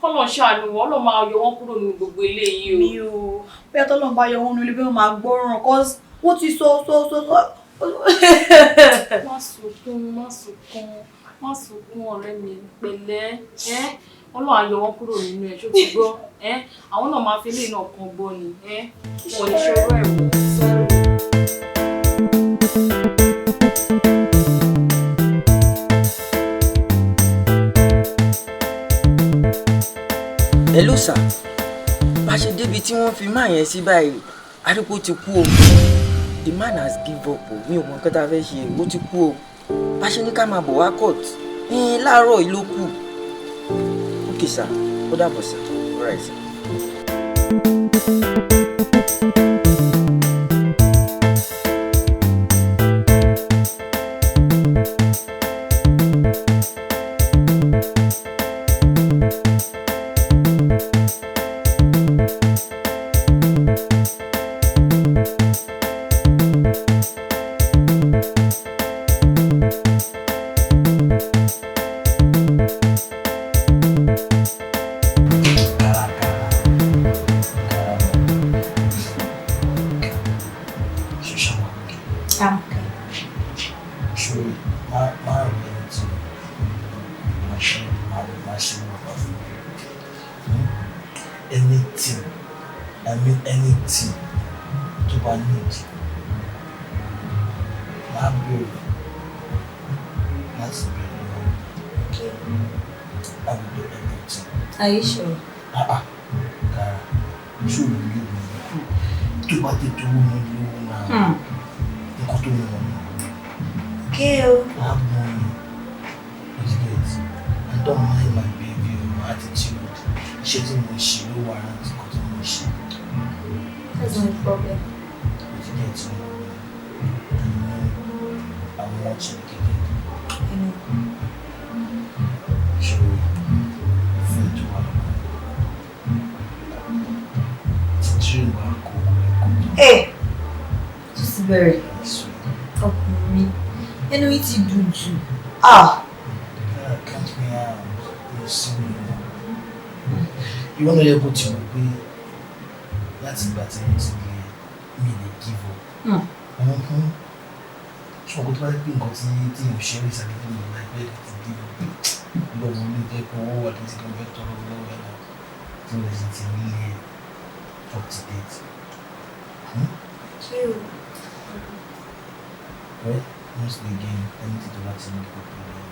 Kọ́lọ̀ ṣàánú wọn, Ọlọ́run máa yọ wọ́n kúrò nínú gbogbo eléyìí o. Mi ò. Bóyá tọ́lọ́run bá yọ wọ́n nínú ilé bí wọ́n máa gbọ́ràn cause wọ́n ti sọ sọ sọ sọ. Má sunkún, má sunkún, má sunkún ọ̀rẹ́ mi, pẹ̀lẹ́, ẹ́ Ọlọ́run á yọ wọ́n kúrò nínú ẹ̀, ṣó ti gbọ́, ẹ́ àwọn náà máa fi eléyìí náà kan gbọ́ ni, ẹ́ wọn ò ní ṣe ọ̀rọ̀ ẹ̀ wọ̀. Hello sir, bá ṣe débi tí wọ́n fi máa yẹn sí báyìí, arípò ti kú o. The man has give up o. Mi ò mọ nǹkan tá a fẹ́ ṣe, ó ti kú o. Bá ṣe ní ká máa bọ̀ wá court ní láàárọ̀ yìí ló kù. Ok sir, ó dàbọ̀ sir. All right sir. I'm okay. Ṣòro máa rìn ẹni tí máa ṣe máa ṣe wọ́n bá fún mi. Anything, I mean anything tó bá need, máa bèrè láti bèrè lọ́wọ́. Okay. I will do everything. Are you sure? Ah ah, Kara, ṣé o lè lè tó bá dé tó mú lówó náà? Nǹkan tó mú wọn náà. Okay o. I have money. You get? And don't mind my behavior, my attitude. Iṣẹ́ tí mo ń ṣe ló wà rántí nǹkan tí mo ń ṣe. That's not a problem. You get me? And you know, I'm much educated. I know. Ṣòro ìfẹ́ tó wà lọ́kàn. Tí dream bá kó kò lè kó tán. Ẹ tún ti bẹ̀rẹ̀. Ọkùnrin ẹnu yìí ti dùn jù. Ah! Yeah, count me out. You see me. Ìwọ náà yẹ kó ti mọ̀ pé láti ìgbà tí mo ti lè mi lè give up. Ṣùgbọ́n tó bá dé pé nǹkan tí mo ṣe rí ìsàlẹ̀ tí mo láìpẹ́ ti give up. Lọ́wọ́ mi jẹ́ pé owó wà létí kan fẹ́ tọrọ lọ́wọ́ ẹ̀ náà tí mo sì ti nílé ẹ̀ up to date. Okay o. Well, mostly again, anything to láti ní kò pè mí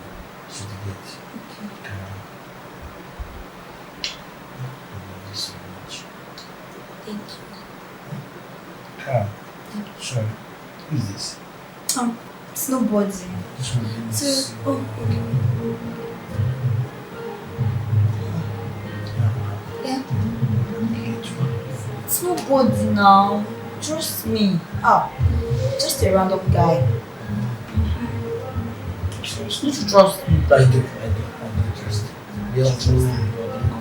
so to get. Okay. I love you so much. Thank you. Kara, sorry, who is this? It's nobody. This one is So, oh, okay. Yeah. It's nobody now. Trust me. Ah, just a random guy. Seriously? You should trust me. I do trust. We are true.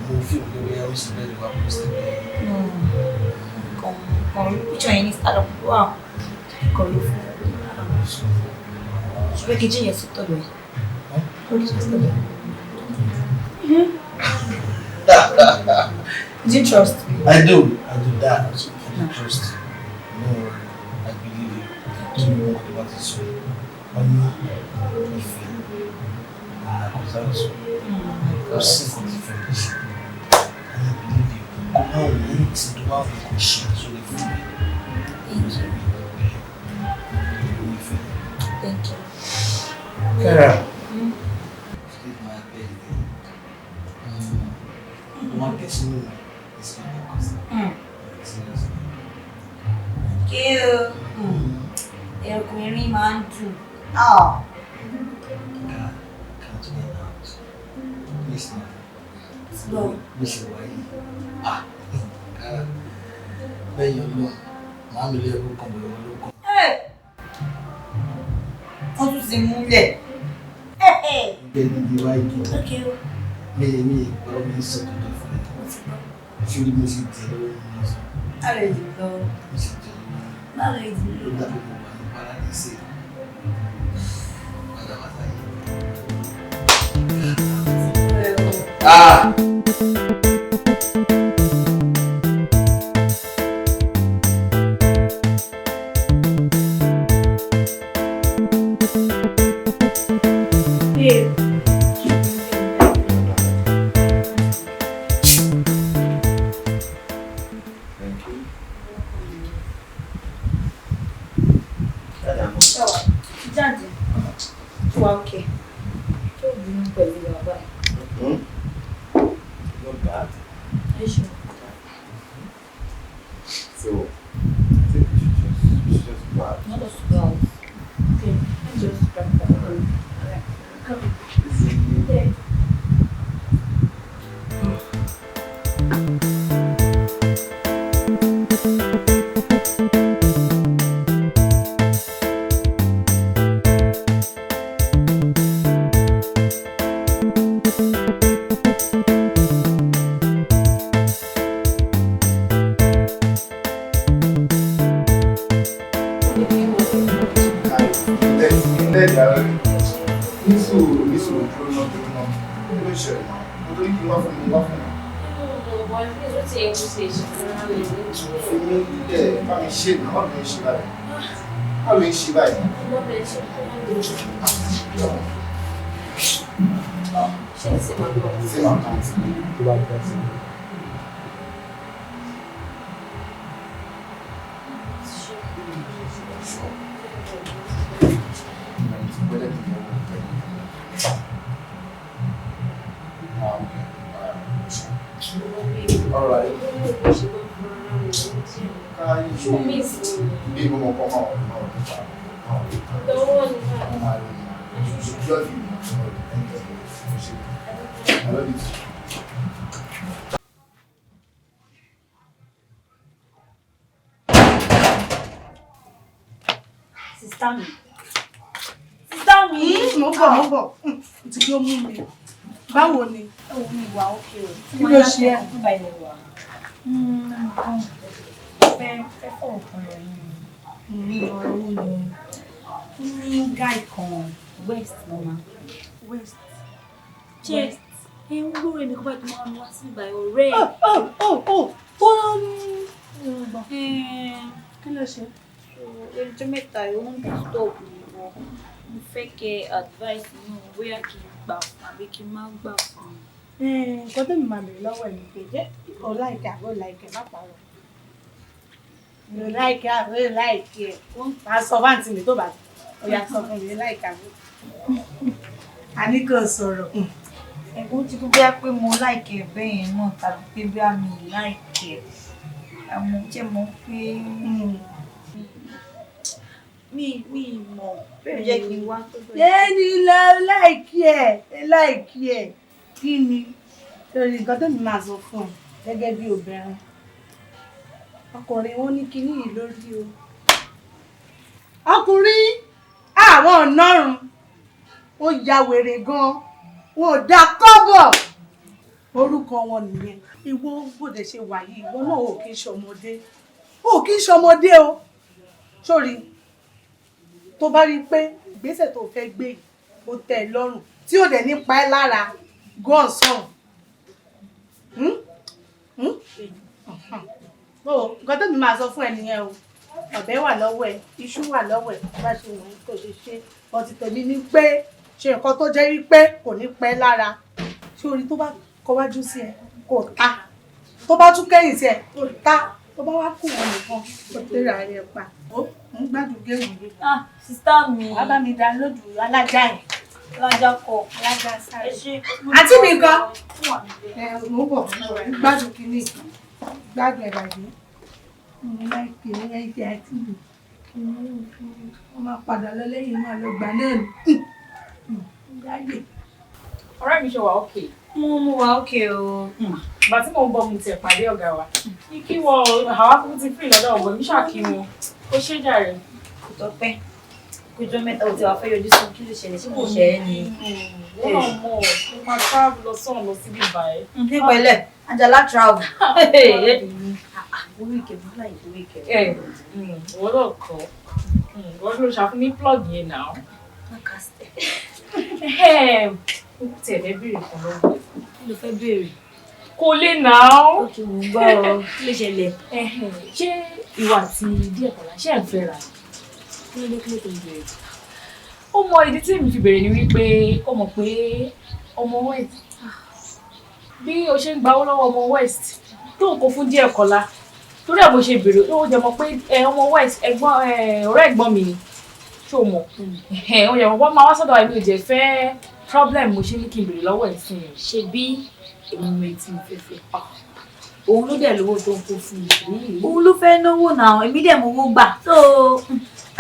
Mo feel pé bóyá ó sì bẹ́ẹ̀ wá post ẹ̀. No. Come, come. Picture yẹn ní Instagram. Wow. Kọ̀ ló fún. Ṣùgbọ́n kejì yẹn sí tọ̀dọ̀ ẹ̀. Ó kí sí tọ̀dọ̀ ẹ̀. Do you trust me? I do that. I do trust you. No worry, I believe you. Tí mo mọ̀ tó bá ti sọ, wọ́n ní ìfẹ́ Àkọsáàtù. Kò sí nǹkan tí fẹ́ lè ṣe. And I believe you. Kò máa wù ní tí tó bá wù kò ṣe sórí fún mi. Thank you. Thank you. Kara. Today my birthday. Mo máa get sínú mi. It's not because. Seriously. Thank you. Ẹkùnrin máa ń dùn. Ah. Kara, can't get out. Please now. Slow. Bó ṣe wà yìí. Ah, Kara. Lẹ́yìn Ọlọ́run, màá mi lé ẹkú kan bọ̀ ìwọ ló kàn. Wọ́n tún ti múlẹ̀. Bẹ́ẹ̀ ni di wáyé kí. Okay. Mi ìgbọ́ mi sọ tuntun fún ẹ. Ṣé orí mi sì tẹ̀ lọ́wọ́ mi lọ́sàn? Báwo lè lọ? Mi sì tẹ̀ lọ́wọ́. Báwo lè lọ? Ó dàbí mo wà ní paradíṣe. Pátápátá yìí. Ah! Babe. Thank you. Jáde. Wà ókè. Tó bínú pẹ̀lú bàbá ẹ̀. Not bad. Ẹ ṣeun. So, I think we should just go out. Not us go out. Okay, let's just grab that. Alright. Come. Okay. Nísòro nísòro, dúró náà, dúró náà. Kí ló ń ṣẹlẹ̀ náà? Mo torí kí n wá fún mi, wá fún mi. Fi mí lẹ̀, bá mi ṣe náà. Báwo ló ń ṣe báyìí? Báwo ló ń ṣe báyìí? Same account. Tó bá dá sí. Sure. Ah, okay. All right. Bí mo mọ̀ kọ́ máa wọ̀ máa wọ̀ máa wọ̀ máa wọ̀. Love you. Thank you. I love you too. Sister mi. Sister mi. Mo ń bọ̀, mo ń bọ̀. Ti kí ó mú mi. Báwo ni? Ẹ wo, mi wà ókè o. Kí ló ṣe ẹ́? Nǹkan fẹ́ fọ̀rọ̀ kan lọ yín ni. Ọ̀rọ̀ wo ni? Ó ní guy kan, West ló máa ń pè. West. Ṣé ẹ ń gbóòrò èmi kọ́ báyìí tó máa ń wá sí ìgbà ọ̀rẹ́ ẹ̀? Ó tó lọ ní. Kí ló ṣe? Ọjọ́ mẹ́ta yìí ó ń disturb mi gan. Mo fẹ́ kẹ́ advice mi bóyá kí n gbà fún àbí kí n má gbà fún un. Nǹkan tó mi máa bèrè lọ́wọ́ ẹ̀ ni pé, jẹ́ o like àbí o like? Má parọ́. O like àbí o like ẹ̀? Máa sọ fáǹtì mi tó bá ó yá, sọ fún mi, like àbí. Àní kò sọ̀rọ̀. Ẹ̀gbọ́n ti kú, bóyá pé mo like ẹ̀ bẹ́ẹ̀ yẹn náà tàbí pé bóyá mi ì like ẹ̀. Àmọ́ jẹ́ mọ̀ pé mi mọ̀ bẹ́ẹ̀, jẹ́ kí n wá tó bẹ́ẹ̀. Lẹ́ni lọ like ẹ̀, like ẹ̀ kí ni? Torí nǹkan tó mi máa sọ fún ẹ gẹ́gẹ́ bí obìnrin, ọkùnrin wọn ní kinní yìí lórí o. Ọkùnrin àwọn ọ̀nàrùn ó ya wèrè gan, wọn ò dá kọ́bọ̀, orúkọ wọn nìyẹn. Ìwọ bòde ṣe wà yìí, ìwọ náà ò kí ń ṣọmọdé, ò kí ń ṣọmọdé o. Sórí tó bá rí i pé ìgbésẹ̀ tó fẹ́ gbé yìí ó tẹ́ ẹ lọ́rùn, tí ò dẹ̀ ní pa ẹ́ lára gan sọ̀hún. Nǹkan tó mi máa sọ fún ẹ nìyẹn o. Ọ̀bẹ wà lọ́wọ́ ẹ, iṣu wà lọ́wọ́ ẹ, bá ṣe wọ̀nyí kò ṣe ṣe ọtí. Tèmi ní pé Ṣe nǹkan tó jẹ́ wípé kò ní pẹ́ lára. Ṣé orí tó bá kọwájú sí ẹ kò ta, tó bá tún kẹ́yìn sí ẹ kò ta, tó bá wá kù wọn nìkan kò tẹ́ra rẹ pa. Ó ń gbádùn géèmù mi. Ah, sister mi. Wàá bá mi download alájà yẹn. Alájà kọ. Alájà sáré. Àǹtí mi gan. Ẹ mo bọ̀, gbádùn kínní, gbádùn ẹ̀ bàjẹ́. Mo láìpẹ́ mo láìpẹ́ àǹtí mi. Wọ́n máa padà lọ lẹ́yìn máa lọ gbà náà nù. Ọ̀rẹ́ mi ṣe wà ókè. Mo wà ókè o. Ìgbà tí mò ń bọ̀ mo tiẹ̀ pàdé ọ̀gá wa. Ní kí wọ́n àwa kúkú ti free lọ́dọ̀ ọ̀gbọ́n mi ṣáà kí wọn. Ó ṣé jàre. Kò tọ́pẹ́. Kójọ mẹ́ta ò tí wàá fẹ́ yọjú sí kí ló ṣẹlẹ̀, ṣé kò ṣe é ni? Wọ́n náà mọ̀ ọ́, mo máa travel lọ sọ́run lọ síbí báyìí. Nípẹ̀lẹ́, Àjàlá travel. Orí ìkẹ́ búlá ìwé ìkẹ́. Ìwọ náà kọ́. Ìwọ ló ṣàfún ní plug yẹn náà. Mo tiẹ̀ fẹ́ béèrè kan lọ́wọ́ ẹ̀. Kí ló fẹ́ béèrè? Kò lè náà. Ó kì í gbọ́ ọ, kí ló ṣẹlẹ̀? Ṣé ìwà àti díẹ̀ kọ̀ọ̀la ṣé ẹ̀ ń fẹ́ra? Kí ló dé, kí ló tó ń béèrè? Ó mọ ìdí tí èmi fi béèrè ni wípé ó mọ̀ pé ọmọ West, bí o ṣe ń gbawó lọ́wọ́ ọmọ West tó ń kó fún díẹ̀ kọ́lá, torí ẹ̀ mo ṣe béèrè. Ó jẹ́ mọ̀ pé ọmọ West ẹ̀gbọ́n ọ̀rẹ́ ẹ̀gbọ́n mi ni, ṣó mọ̀? Ó yẹ wọ́n máa wá sọ́dọ̀ àìmí ò jẹ́ fẹ́ problem, mo ṣe ní kí n béèrè lọ́wọ́ ẹ̀ sí i. Ṣe bí èmi mo ti ń fẹ́fẹ́, òun ló dẹ̀ lówó tó ń kó fún mi, òun ló fẹ́ náwó náà, èmi dẹ̀ mo owó gbà tó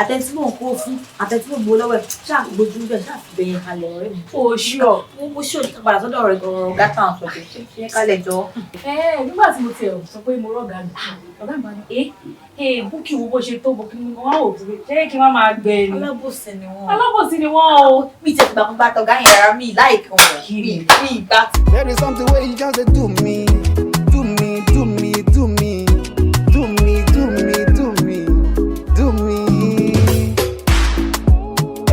àtẹ̀tí mò ń kó fún, àtẹ̀tí mò ń gbowó lọ́wọ́ ẹ̀, ṣáà gbójú bẹ́ẹ̀, ṣáà fi bẹ̀yẹn kalẹ̀ ọ̀rẹ́ mi. O ṣíọ. Mo ṣí òjò padà sọ́dọ̀ ọ̀rẹ́ ọ̀gá táwọn sọ pé ṣe é kalẹ̀ jọ. Nígbà tí mo tiẹ̀ sọ pé mo rọ̀gà mi, ọ̀gá mi bá ní búkì wo bó ṣe tó bó kí ni wọ́n ò fi ṣé kí wọ́n máa gbẹ ni. Alábòsí ni wọ́n. Alábòsí ni wọ́n o. Mi ti gbà fún bàtọ̀ ọ̀gá yẹn rárá, mi láìkí wọn. Mi ìgbà. There is something wey you just dey do me, do me, do me, do me, do me, do me, do me, do me.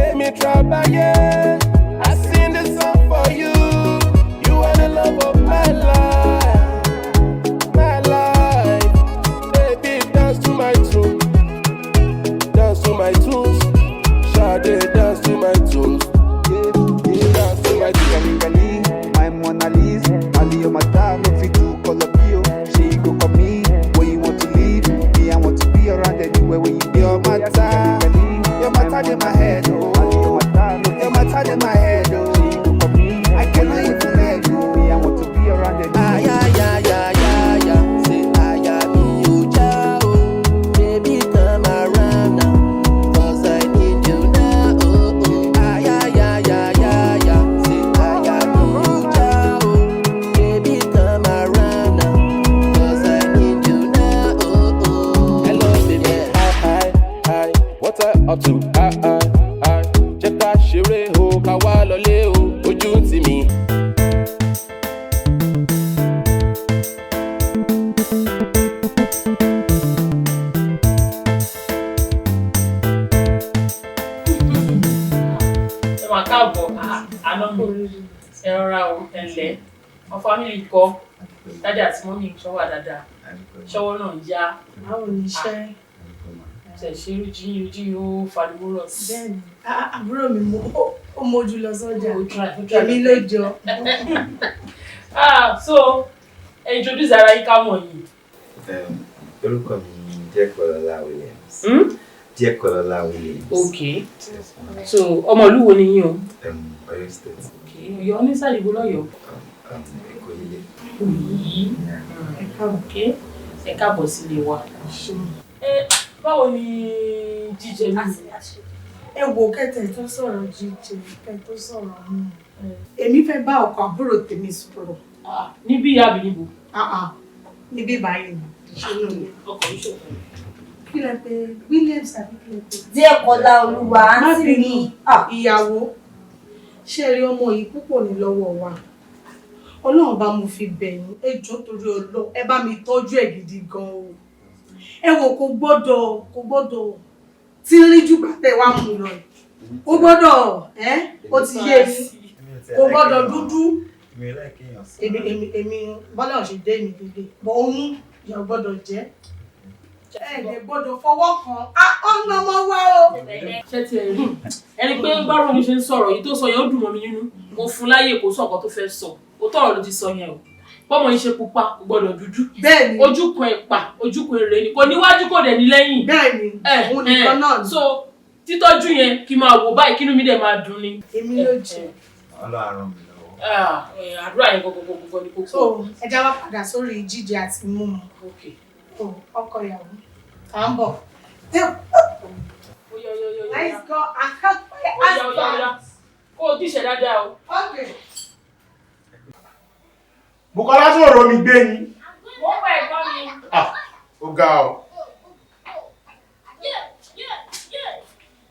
Èmi trabaye, I sing this song for you. You are the love of my life, my life. Baby, dance to my tune, dance to my tunes. Sade, dance to my tunes. Yeah, yeah, dance to my tunes. Gali, my Mona Lisa, Ali your mata, no fit do color. She go for me, where you want to live. Me, I want to be around anywhere where you be. Your matter, your matter in my head, oh. Your matter in my head, oh. I cannot even let go. Me, I want to be around anywhere. Ay, ay, ay, ay, ay, ay. Say, ay, ay, mi ò já o. Baby, come around now, 'cause I need you now, oh, oh. Ay, ay, ay, ay, ay, ay. Say, ay, ay, mi ò já o. Baby, come around now, 'cause I need you now, oh, oh. Hello, baby. Hi, hi, hi. What I up to? Hi, hi, hi. Jẹ́ ká ṣeré o, ká wá lọlé o, ojú ń tì mí. Ẹ máa káàbọ̀ àná mi, ẹ rọra o, ẹ ǹlẹ́ wọn fámìlì kọ́ dájà àti mọ́mí ṣọ́wà dáadáa, ṣọ́wọ́ náà ń yá. Báwo ni iṣẹ́? Ṣe ṣe ojú ojú ó fariwo rọ̀ sí. Bẹ́ẹ̀ni, àbúrò mi ó mójú lọ sọ́jà, try. èmi ló jọ. So ẹ introduce ara yín ká mọ̀ yìí. Orúkọ mi ni Díẹ̀kọ́lọ́lá Williams. Díẹ̀kọ́lọ́lá Williams. Okay. So ọmọ ìlú wo ni yín o? Ọ̀yọ́ State. Okay. Ọ̀yọ́ ní sàlìbó lọ́yọ̀ọ́. Èkó ilé. Òyì. Okay. Ẹ káàbọ̀ sílé wa. Báwo ni jíjẹ mi? Ẹ wo kẹtẹ tó sọ̀rọ̀ jíjẹ, kẹ tó sọ̀rọ̀ mú. Èmi fẹ́ bá ọkọ àbúrò tèmi sọ̀rọ̀. Níbí ìyá àbí níbo? Níbí báyìí ni. Ọkọ mi ṣòfò. Kí lẹ pé Williams àbí kí lẹ pé? Díẹ̀kọ́lá Olúwa, àǹtí mi. Ìyàwó, ṣé rí ọmọ yìí púpọ̀ ní lọ́wọ́ wa. Ọlọ́run bá mo fi bẹ̀ yín, ẹ jọ̀ọ́ torí Ọlọ́run, ẹ bá mi tọ́jú ẹ̀ gidi gan o. Ẹ wò kò gbọ́dọ̀ tí ń rí jù bàtẹ́ wa mú lọ. Ó gbọ́dọ̀ ẹ́ ó ti yé mi. Kò gbọ́dọ̀ dúdú. Èmi Bọ́lá ò ṣe dé mi dédé. Bọ̀ òun ìyá gbọ́dọ̀ jẹ́. Ẹ lè gbọ́dọ̀ fọwọ́ kan. Ọ̀nà ọmọ wa o. Ṣé ti ẹ rí ẹni pé báwo ni ṣe ń sọ̀rọ̀ yìí tó sọ yẹn, ó dùn mọ́ mi nínú. Mo fún láyè kó sọ ọ̀kan tó fẹ́ sọ. Ó tọ̀rọ̀ ló ti sọ yẹn o. Bọ́mọ yìí ṣe pupa kò gbọ́dọ̀ dúdú. Bẹ́ẹ̀ni. Ojú kan ẹ̀pà, ojú kan èrè ni, kò níwájú, kò dẹ̀ ní lẹ́yìn. Bẹ́ẹ̀ni, òun nìkan náà ni. So títọ́jú yẹn, kí n máa wò báyìí, kínú mi dẹ̀ máa dùn ni. Èmi ló jẹ. Ọlọ́run á ràn mí lọ́wọ́. Àdúrà yẹn gbogbogbò ní kókó. So ẹ já wá padà sórí jíjẹ àti mímu. O ọkọ ìyàwó, à ń bọ̀. Let's go. Akọ́pẹ́ àgbà. Kó o díṣẹ́ dáadáa o. Okay. Bùkọ́lá, sọ̀rọ̀ mi gbé ni. Mo ń pa ẹ̀gbọ́n mi. Ó ga ọ.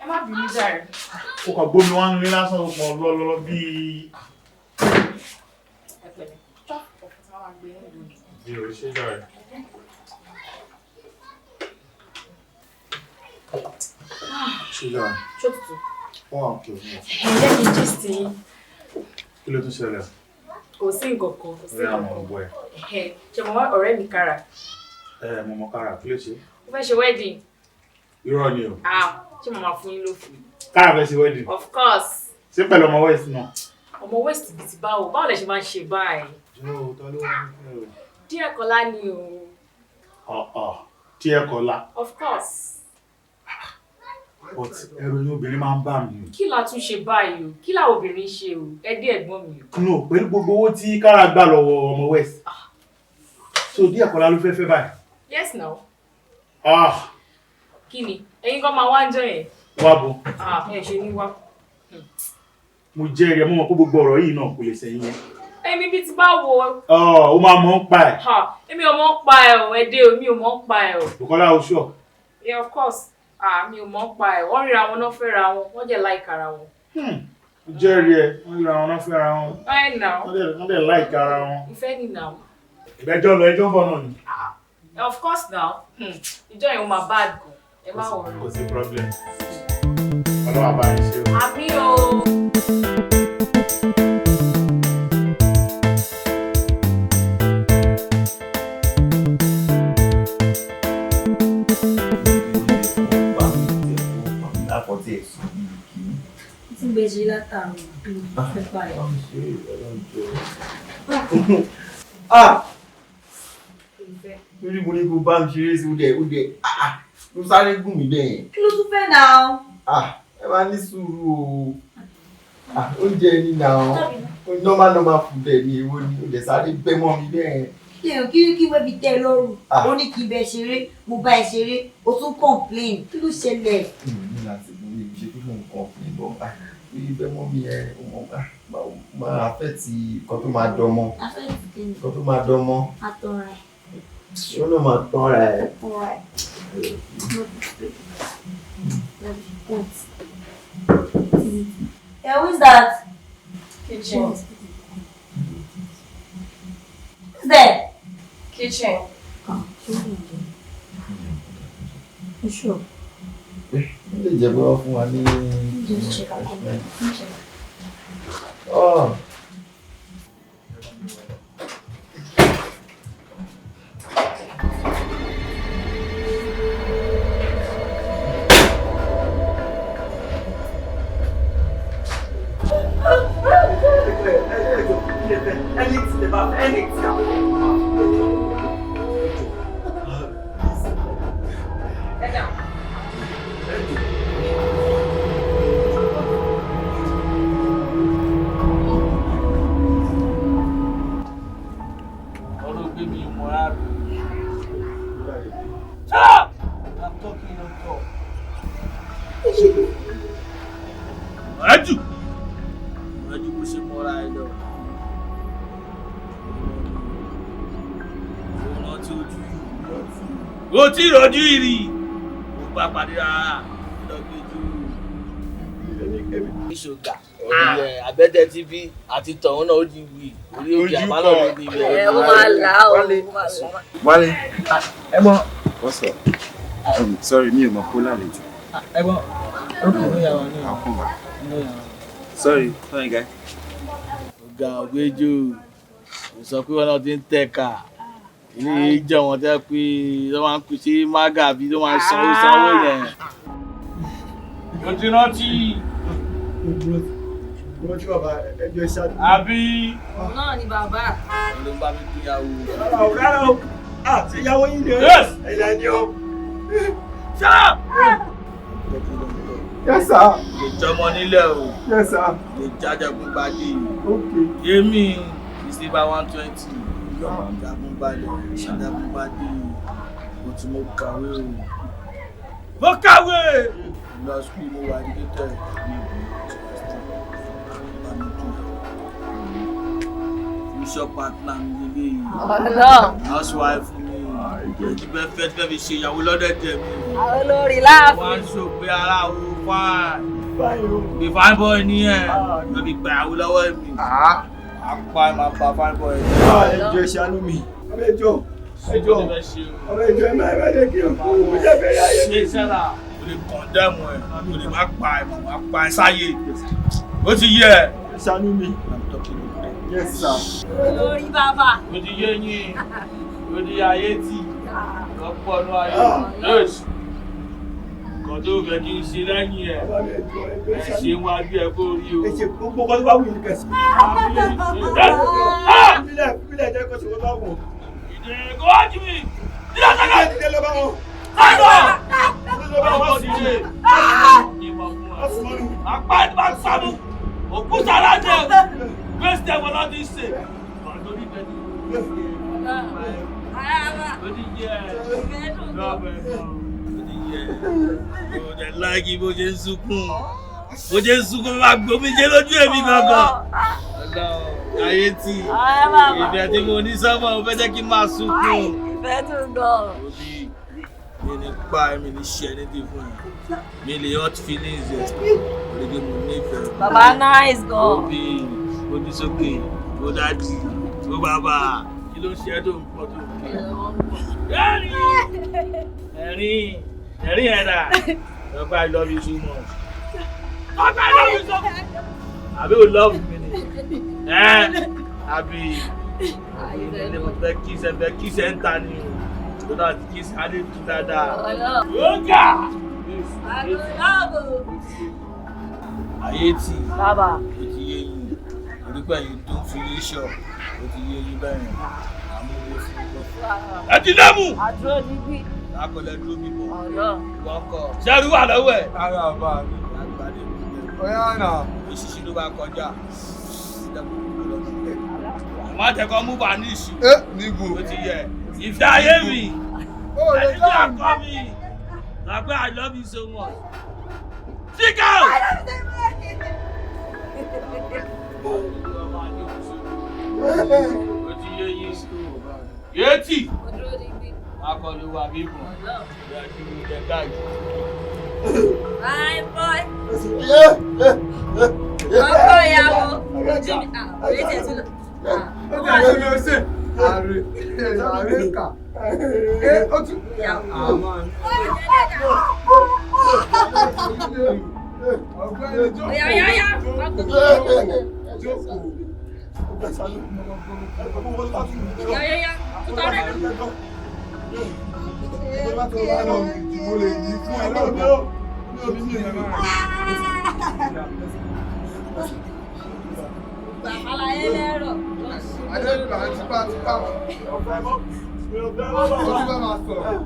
Ẹ má bínú jàre. Ó kàn gbómi wá nílé lásán, ó pọn lọ́lọ́lọ́ bíi. Ẹ pẹ̀lẹ́. Ọ̀fọ̀ tí wọ́n máa gbé yín lónìí. Bí o ṣe jàre. Ṣílá. Ṣó tutù? Wọ́n á kí o mọ̀. Ẹ jẹ́ kí n gist yín. Kí ló tún ṣẹlẹ̀? Kò sí nǹkan kan, kò sí Orí nǹkan àwọn kan. ọ̀bọ ẹ̀. Ẹ̀hẹ̀, ṣe mo wá ọ̀rẹ́ mi Kára. Ẹ mo mọ Kára, kí ló ṣe? Ó fẹ́ ṣe wedding. Irọ́ ni o. Ah, ṣé mo máa fún yín lófin? Kára fẹ́ ṣe wedding. Of course. Ṣé pẹ̀lú ọmọ West náà? Ọmọ West bíi ti báwo? Báwo lẹ ṣe máa ń ṣe báyìí? Jọ̀ọ́, ta ló wá ní o? Díẹ̀ Kọ́lá ni o. Ọ̀ọ̀, Díẹ̀ Kọ́lá. Of course. But ẹ̀rù inú obìnrin máa ń bà mí o. Kí la tún ṣe báyìí o? Kí làwọn obìnrin ṣe o? Ẹ dé ẹ̀gbọ́n mi o. No, pẹ̀lú gbogbo owó tí Kára gbà lọ́wọ́ ọmọ West. So Díẹ̀ Kọ́lá ló fẹ́ fẹ́ báyìí. Yes now. Ah, Kí ni? Ẹ̀yin kan máa wá ń jọ yẹn. Wá bo. Ah, ẹ ṣe ní wá. Mo jẹ́rìí ẹ, mo mọ̀ pé gbogbo ọ̀rọ̀ yìí náà kò lè sẹ́yìn yẹn. Èmi bíi ti báwo? Ọ̀, ó máa mọ̀ ń pa ẹ̀. Ha, èmi ò mọ̀ ń pa ẹ̀ o, ẹ dé o, mi ò mọ̀ ń pa ẹ̀ o. Bùkọ́lá, o sure? Yeah, of course. Ah, mi ò mọ̀ ń pa ẹ̀. Wọ́n ríra wọn náà fẹ́ra wọn, wọ́n jẹ́ like ara wọn. Mo jẹ́rìí ẹ, wọ́n ríra wọn náà fẹ́ra wọn. Ẹ now. Wọ́n dẹ̀ like ara wọn. Ìfẹ́ ni now. Ìbẹ́jọ́ lọ, ẹjọ́ ń bọ̀ náà ni. Of course now. Ìjọ yẹn ó máa bad gan. Ẹ má worry. Kò sí problem. Ọlọ́run á bá yín ṣe o. Àmín o. Lápọ̀tí ẹ̀sùn bíi kìíní. Tí ń gbé ṣe látàrọ fẹ́ pa ẹ̀. Ah! Lórí mo ní kó bá mi ṣeré sí, ó dẹ̀ ah, ló sáré gùn mí bẹ́ẹ̀ yẹn. Kí ló tún fẹ́ náà? Ah, ẹ máa ní sùúrù o. Ah, oúnjẹ ni náà. Normal normal food ẹ̀ ni, èwo ni ó dẹ̀ sáré bẹ́ mọ́ mi bẹ́ẹ̀ yẹn. Kí kí kí wẹ́ẹ́ fi tẹ́ ẹ lọ́rùn? Ah. Ó ní kí n bẹ ṣeré, mo bá ẹ ṣeré, o tún complain. Kí ló ṣẹlẹ̀? Mi ò ní láti mú mi ṣe kí mò ń complain bọ́. Ah, bí bẹ́ mọ́ mi yẹn, ó mọ̀, ah, máa affect nǹkan tó máa dánmọ́. Affect kí ni? Nǹkan tó máa dánmọ́. Àtọ̀ra ẹ̀. Ó náà máa tán ra ẹ̀. Ọ̀rá ẹ̀. Wait. Yeah, who is that? Kitchen. Who's there? Kitchen. You sure? Ó lè jẹ́ pé wọ́n fún wa ní. Just check our comment. Check. Oh. Ọ̀rọ̀ gbé mi mọ́ rárá. Shut up! I'm talking, don't talk. Ọ̀rẹ́jù! Ọ̀rẹ́jù bó ṣe mọ́ra ẹ lọ. Ó rántí ojú yìí. Ó tí ìrọ̀jú ìrì. Ó bá pàdé rárá. Lọ́gbẹ́jú. Ìṣògà. Àbẹ́tẹ̀ TV àti tọ̀hún náà ó di wì. Orí òkè àbálọ̀ ló di ibẹ̀. Ẹ ó máa là á o, ó máa là á. Wálé. Ẹ mọ. What's up? Sorry, mi ò mọ̀ kó lálejò. Ẹ̀gbọ́n, ó kò ní ìyàwó ní. I'll come back. Ní ìyàwó. Sorry, sorry guy. Ọ̀gá ọ̀gbẹ́jọ́, kò sọ pé wọn náà ti ń tẹ̀ka. Ilé jẹ́ wọn tẹ́ pé wọ́n máa ń pè sí mága àbí tó máa ń sanwó sanwó yẹn. Mo ti rántí. Rántí bàbá ẹjọ́ ìṣáájú. Àbí. Òun náà ni bàbá. Ló ń bá mi gbéyàwó. Rárá o, rárá o. Ah, ṣé ìyàwó yín ni o? Yes! Ẹ̀yà ni o. Shut up! Yes, sir. Lè jọmọ nílẹ̀ o. Yes, sir. Lè jájàgún gbadé. Okay. Èmi ìsìnbá 120. Jagun gbalẹ̀, jagun gbadé. Mo ti mo kàwé o. Mo kàwé! Lọ sukùl mo wà ní tẹ̀. Future partner mi lélẹ̀ yìí. Ọlọ́run. Housewife mi. Ìjẹ́ fẹ́ fẹ́ fi ṣe ìyàwó lọ́dẹ̀dẹ̀ mi. Àwọn olórí láàfin. Wọ́n á sọ pé ara wo fine. Bí fine boy ní ẹ̀, lọ fi gba ìyàwó lọ́wọ́ mi. Apá ẹ̀ máa pa fine boy. Ẹjọ́ ìṣàánú mi. Ọmọ ẹjọ́. Ẹjọ́. Ọmọ ẹjọ́ ẹ máa bá kí n kú. Mo jẹ́ bẹ̀rẹ̀ ayé mi. Ṣé sẹ́là o lè kọ̀ndẹ́mù ẹ̀, o lè má pa ẹ̀, má pa ẹ̀ sáyé. Ó ti yẹ. Ìṣàánú mi. Yes, sir. Olórí bàbá. Ó ti yé yín. Ó ti ayé tì. Lọ́pọ̀ ní ayé. Yes. Nǹkan tó fẹ́ kí n ṣe lẹ́yìn ẹ̀. Ẹ ṣe wájú ẹ kó rí o. Ẹ ṣe gbogbo nǹkan tó bá wù yín kẹsì. Bílẹ̀ bílẹ̀ jẹ́ kó ṣe wọ́n bá wù. Ìdè kó wájú mi. Dídá sọ́kà. Dídé ló bá wọn. Sọ́kà. Ló bá wọn dìde. Apá ẹ̀ bá sánú. Òkú sàrà jẹ. Gbèsè wọn láti ṣe. Lórí bẹ́ẹ̀ ni. Ó ti yẹ. Lọ́bẹ̀ mọ́. Ó ti yẹ. Ó dẹ̀ láìkí bó ṣe ń sunkún. Bó ṣe ń sunkún máa gbomi jẹ́ lójú èmi gangan. Ọlọ́run ayé tì. Ìfẹ́ tí mo ní sọ́mọ̀ mo fẹ́ jẹ́ kí n máa sunkún. Ìfẹ́ dùn gan. Òbí mi ní pa mi ní ṣe anything fún ẹ. Mi lè hot feelings ẹ. Oríge mo nífẹ̀ẹ́. Bàbá nice gan. Òbí ojú sókè, ó dájú, ó bàbá. Kí ló ń ṣe ẹ́ tó ń pọ̀ tó ń pọ̀? Ẹ̀rín ẹ̀rín ẹ̀dá. Lọ́pẹ́ I love you so much. Lọ́pẹ́ I love you so much. Àbí o love mi ni? Ẹ́ àbí ilé mo fẹ́ kiss ẹ fẹ́ kiss ẹ ń ta ni o. Tó náà ti kiss á lè tú dáadáa. Yóògà! Ayé tì. Bàbá. Ó ti yé yín. Torí pé ẹ̀yin tó ń fi yé ṣọ̀, ó ti yé yín bẹ́ẹ̀. Àmúwo fún un. Ẹ ti lẹ́mù! Àdúró níbí. Akọ̀lẹ̀ dúró bíbọ̀. Ọlọ́run. Wọ́n kọ̀. Ṣẹ́rú wà lọ́wọ́ ẹ̀. Ara bá mi. Àgbàdo mi. Ọ̀yá nà. Òṣìṣẹ́ ló bá kọjá. Má jẹ́ kó mú bá ní ìṣù. Ẹ níbo. Ó ti yẹ. Ìfẹ́ ayé mi. Ẹni tí a kọ́ mi. Bàbá I love you so much. Speak out! Ó ti yé yín. Yéètì. Akọni wa bíbọn. Ìyá kí ló jẹ káàkiri. Bye boy. Ọkọ ìyàwó. Ojú mi. Orí tiẹ̀ tún lọ. Ó ti ṣe ààrẹ ààrẹ kà. Ẹ ó tún. Ọ̀gbẹ́ni jókòó. Oya oya oya. Jókòó. Oya oya oya. Tuntun rẹ̀. Mo lè ní fún ẹ lọ́dọ̀. Bàbá ẹlẹ́rọ̀. Adéjùlá tipa tipa. Ó ti bá máa sọ̀rọ̀.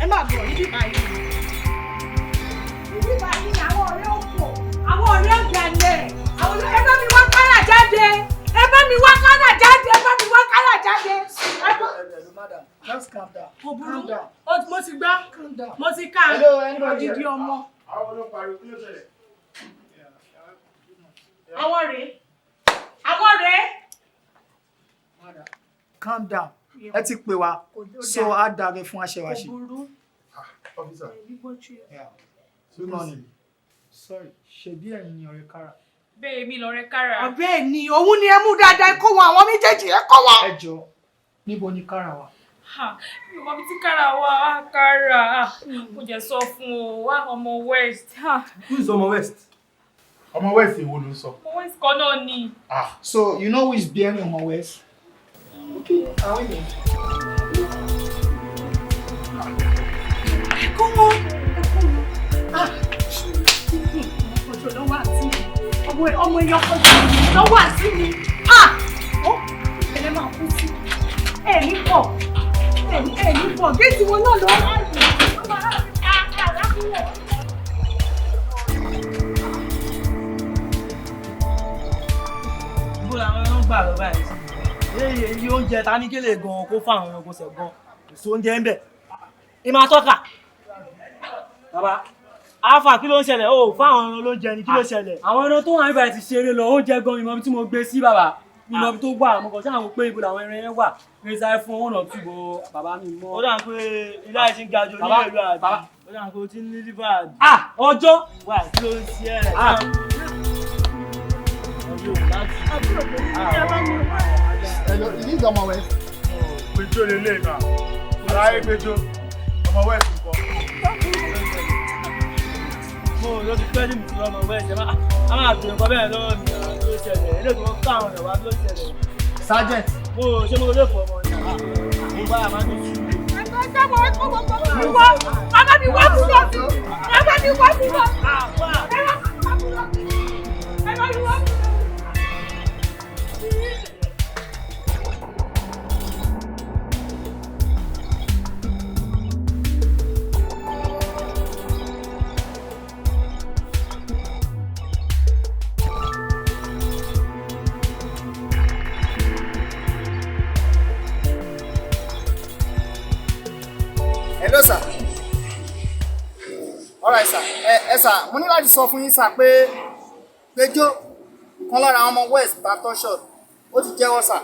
Ẹ máa bọ̀ níbí báyìí. Níbí báyìí ni àwọn ọ̀rẹ́ òfò, àwọn ọ̀rẹ́ ọ̀gbàlẹ̀, àwọn olóyè ẹ bá mi wá kárà jáde, ẹ bá mi wá kárà jáde, ẹ bá mi wá kárà jáde. Just calm down. Kò burú, mo ti gbá, mo ti ká odidi ọmọ. Àwọn olóńpariwo kí ló ṣẹlẹ̀? Àwọn rèé, àwọn rèé. Calm down. Ẹ ti pè wá, so á dàrẹ fún aṣẹwàṣe. Kò burú. Officer. Yeah. Good morning. Sorry, ṣebí ẹ̀yin ni ọ̀rẹ́ Kára. Bẹ́ẹ̀ mi lọ̀rẹ́ Kára. Bẹ́ẹ̀ ni, òun ni ẹ mú dáadáa, ẹ kó wọn, àwọn méjèèjì ẹ kó wọn. Ẹ jọ̀ọ́, níbo ni Kára wà? Ha, mi ò mọ ibi tí Kára wà, á Kára. Mo jẹ́ sọ fún o, wá ọmọ West. Ha, Who is ọmọ West? Ọmọ West èwo ló ń sọ? Ọmọ West kan náà ni. So you know who is bearing ọmọ West? Okay, àwọn èèyàn. Ẹ kó wọn, ẹ kó wọn. Ah, ọjọ́ lọ́wọ́ àti mi. Ọmọ èèyàn kan lọ́wọ́ àti mi. Ah, ó ẹ̀rẹ́ máa kú sí. Ẹ ní pọ̀, ẹ ní pọ̀, géètì wọn náà lọ́wọ́ àti mi. Bó làwọn ẹran gbà lọ báyìí sí? Èyí èyí oúnjẹ ta ní kélé gan-an kó fáwọn ẹranko sẹ̀ gan-an. Kò sí oúnjẹ ń bẹ̀. Ìmọ̀ àtọ́kà. Bàbá, Alfa, kí ló ń ṣẹlẹ̀? O fáwọn ẹran ló ń jẹ ni, kí ló ṣẹlẹ̀? Àwọn ẹran tó wà níbàyí ti ṣeré lọ, oúnjẹ gan mi mọ ibi tí mo gbé sí bàbá. Mi mọ ibi tó wà, mo kàn sáà wò pé ibo làwọn ẹran yẹn wà. Mi sáré fún one or two bo bàbá mi mọ. Ó dà pé ilé àìsí ń ga ju onílé ìlú àbí. Ó dà pé o ti ń ní lífà àbí. Ah! Ọjọ́! Wà kí ló ń ṣe ẹ̀? Hello, is this ọmọ West? Gbẹjọ lélẹ̀ náà. Aláyé gbẹjọ. Ọmọ West nǹkan. Mo lọ ti pẹ́ ní mi ọmọ West ẹ̀ máa a máa bèrè nǹkan bẹ́ẹ̀ lọ́wọ́ mi àwọn tó ṣẹlẹ̀ eléyìí tó ń ká àwọn ọ̀rọ̀ wá tó ṣẹlẹ̀. Sergeant. Mo ṣé mo lè fọ ọmọ ni mo bá àmà ní sùúrù. Bàbá mi wá fún lọ sí. Bàbá mi wá fún lọ. Ẹ bá mi wá fún lọ. Hello sir. All right sir. Ẹ sir, mo ní láti sọ fún yín sir pé Gbẹjọ́ kan lára àwọn ọmọ West Baptist Church ó ti jẹ́wọ́ sir.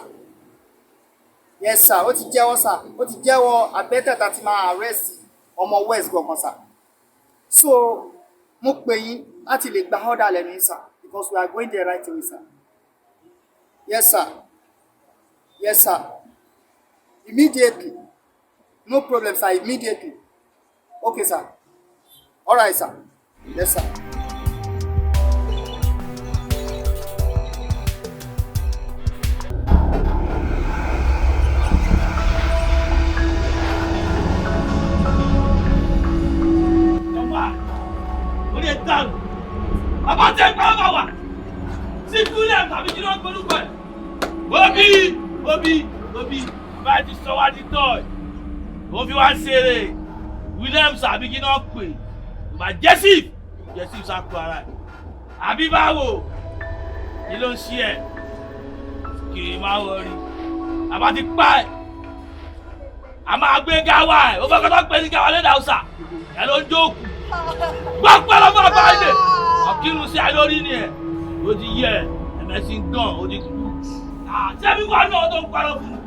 Yes sir, ó ti jẹ́wọ́ sir. Ó ti jẹ́wọ́ àbẹ́tẹ̀ tá ti máa arrest ọmọ West gangan sir. So mo pè yín láti lè gba order lẹ́nu yín sir because we are going there right away sir. Yes sir. Yes sir. Immediately. No problem, sir. Immediately. Okay, sir. All right, sir. Yes, sir. Ọmọ orí ẹ̀ dàrú. Bàbá tẹ pa ọmọ wa. Sí Williams àbí kí ló ń gbórúkọ ẹ̀? Obi Obi Obi bàbá ti sọ wá di tọ́ọ̀. Ó fi wá ṣeré. Williams àbí kí ló ń pè? Bàbá Jessif Jessif sàkó ara ẹ̀. Àbí báwo? Kí ló ń ṣe ẹ̀? Kì í máa wọrí. Bàbá ti pa ẹ̀. A máa gbé gáwá ẹ̀. Ó fẹ́ kọ́ tó pè ní gáwá lédè Hausa. Ẹ ló ń jókòó. Gbọ́pẹ́ lọ́mọ àbáyé. Ọ̀kírun sí àlórí ni ẹ̀. Ó ti yẹ ẹ̀mẹ́sì ń gàn, ó ti kú. Ṣé bí wàá náà tó ń parọ́ fún un?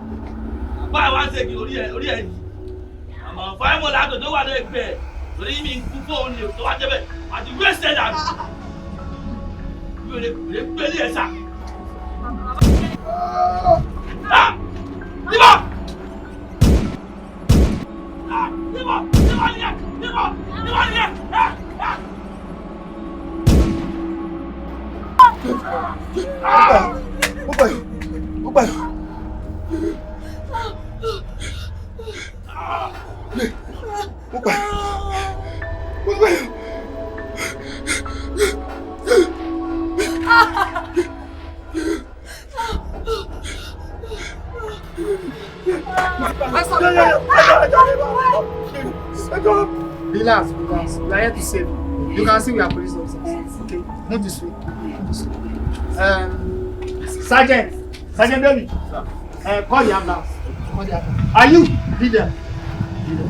Bàbá ẹ̀ wá ń ṣèkì orí ẹ̀ yìí. Àmọ́ fáìmọ̀ làtò tó wà lẹ́gbẹ̀ẹ́. Torí mi ń kú fóun ni tó wá débẹ̀. Àti wéṣẹ̀ dànù. Wèrè wèrè gbélé ẹ̀ sà. Níbo! Níbo! Níbo nìyẹn? Níbo! Níbo nìyẹn? Ó gbà yìí. Ó gbà yìí. Ó gbà yìí. Ó gbà yìí. Relax, relax. We are here to save you. You can see we are police officers. Okay, move this way. Move this way. Sergeant, Sergeant David, call the ambulance. Call the ambulance. Are you leader? Leader.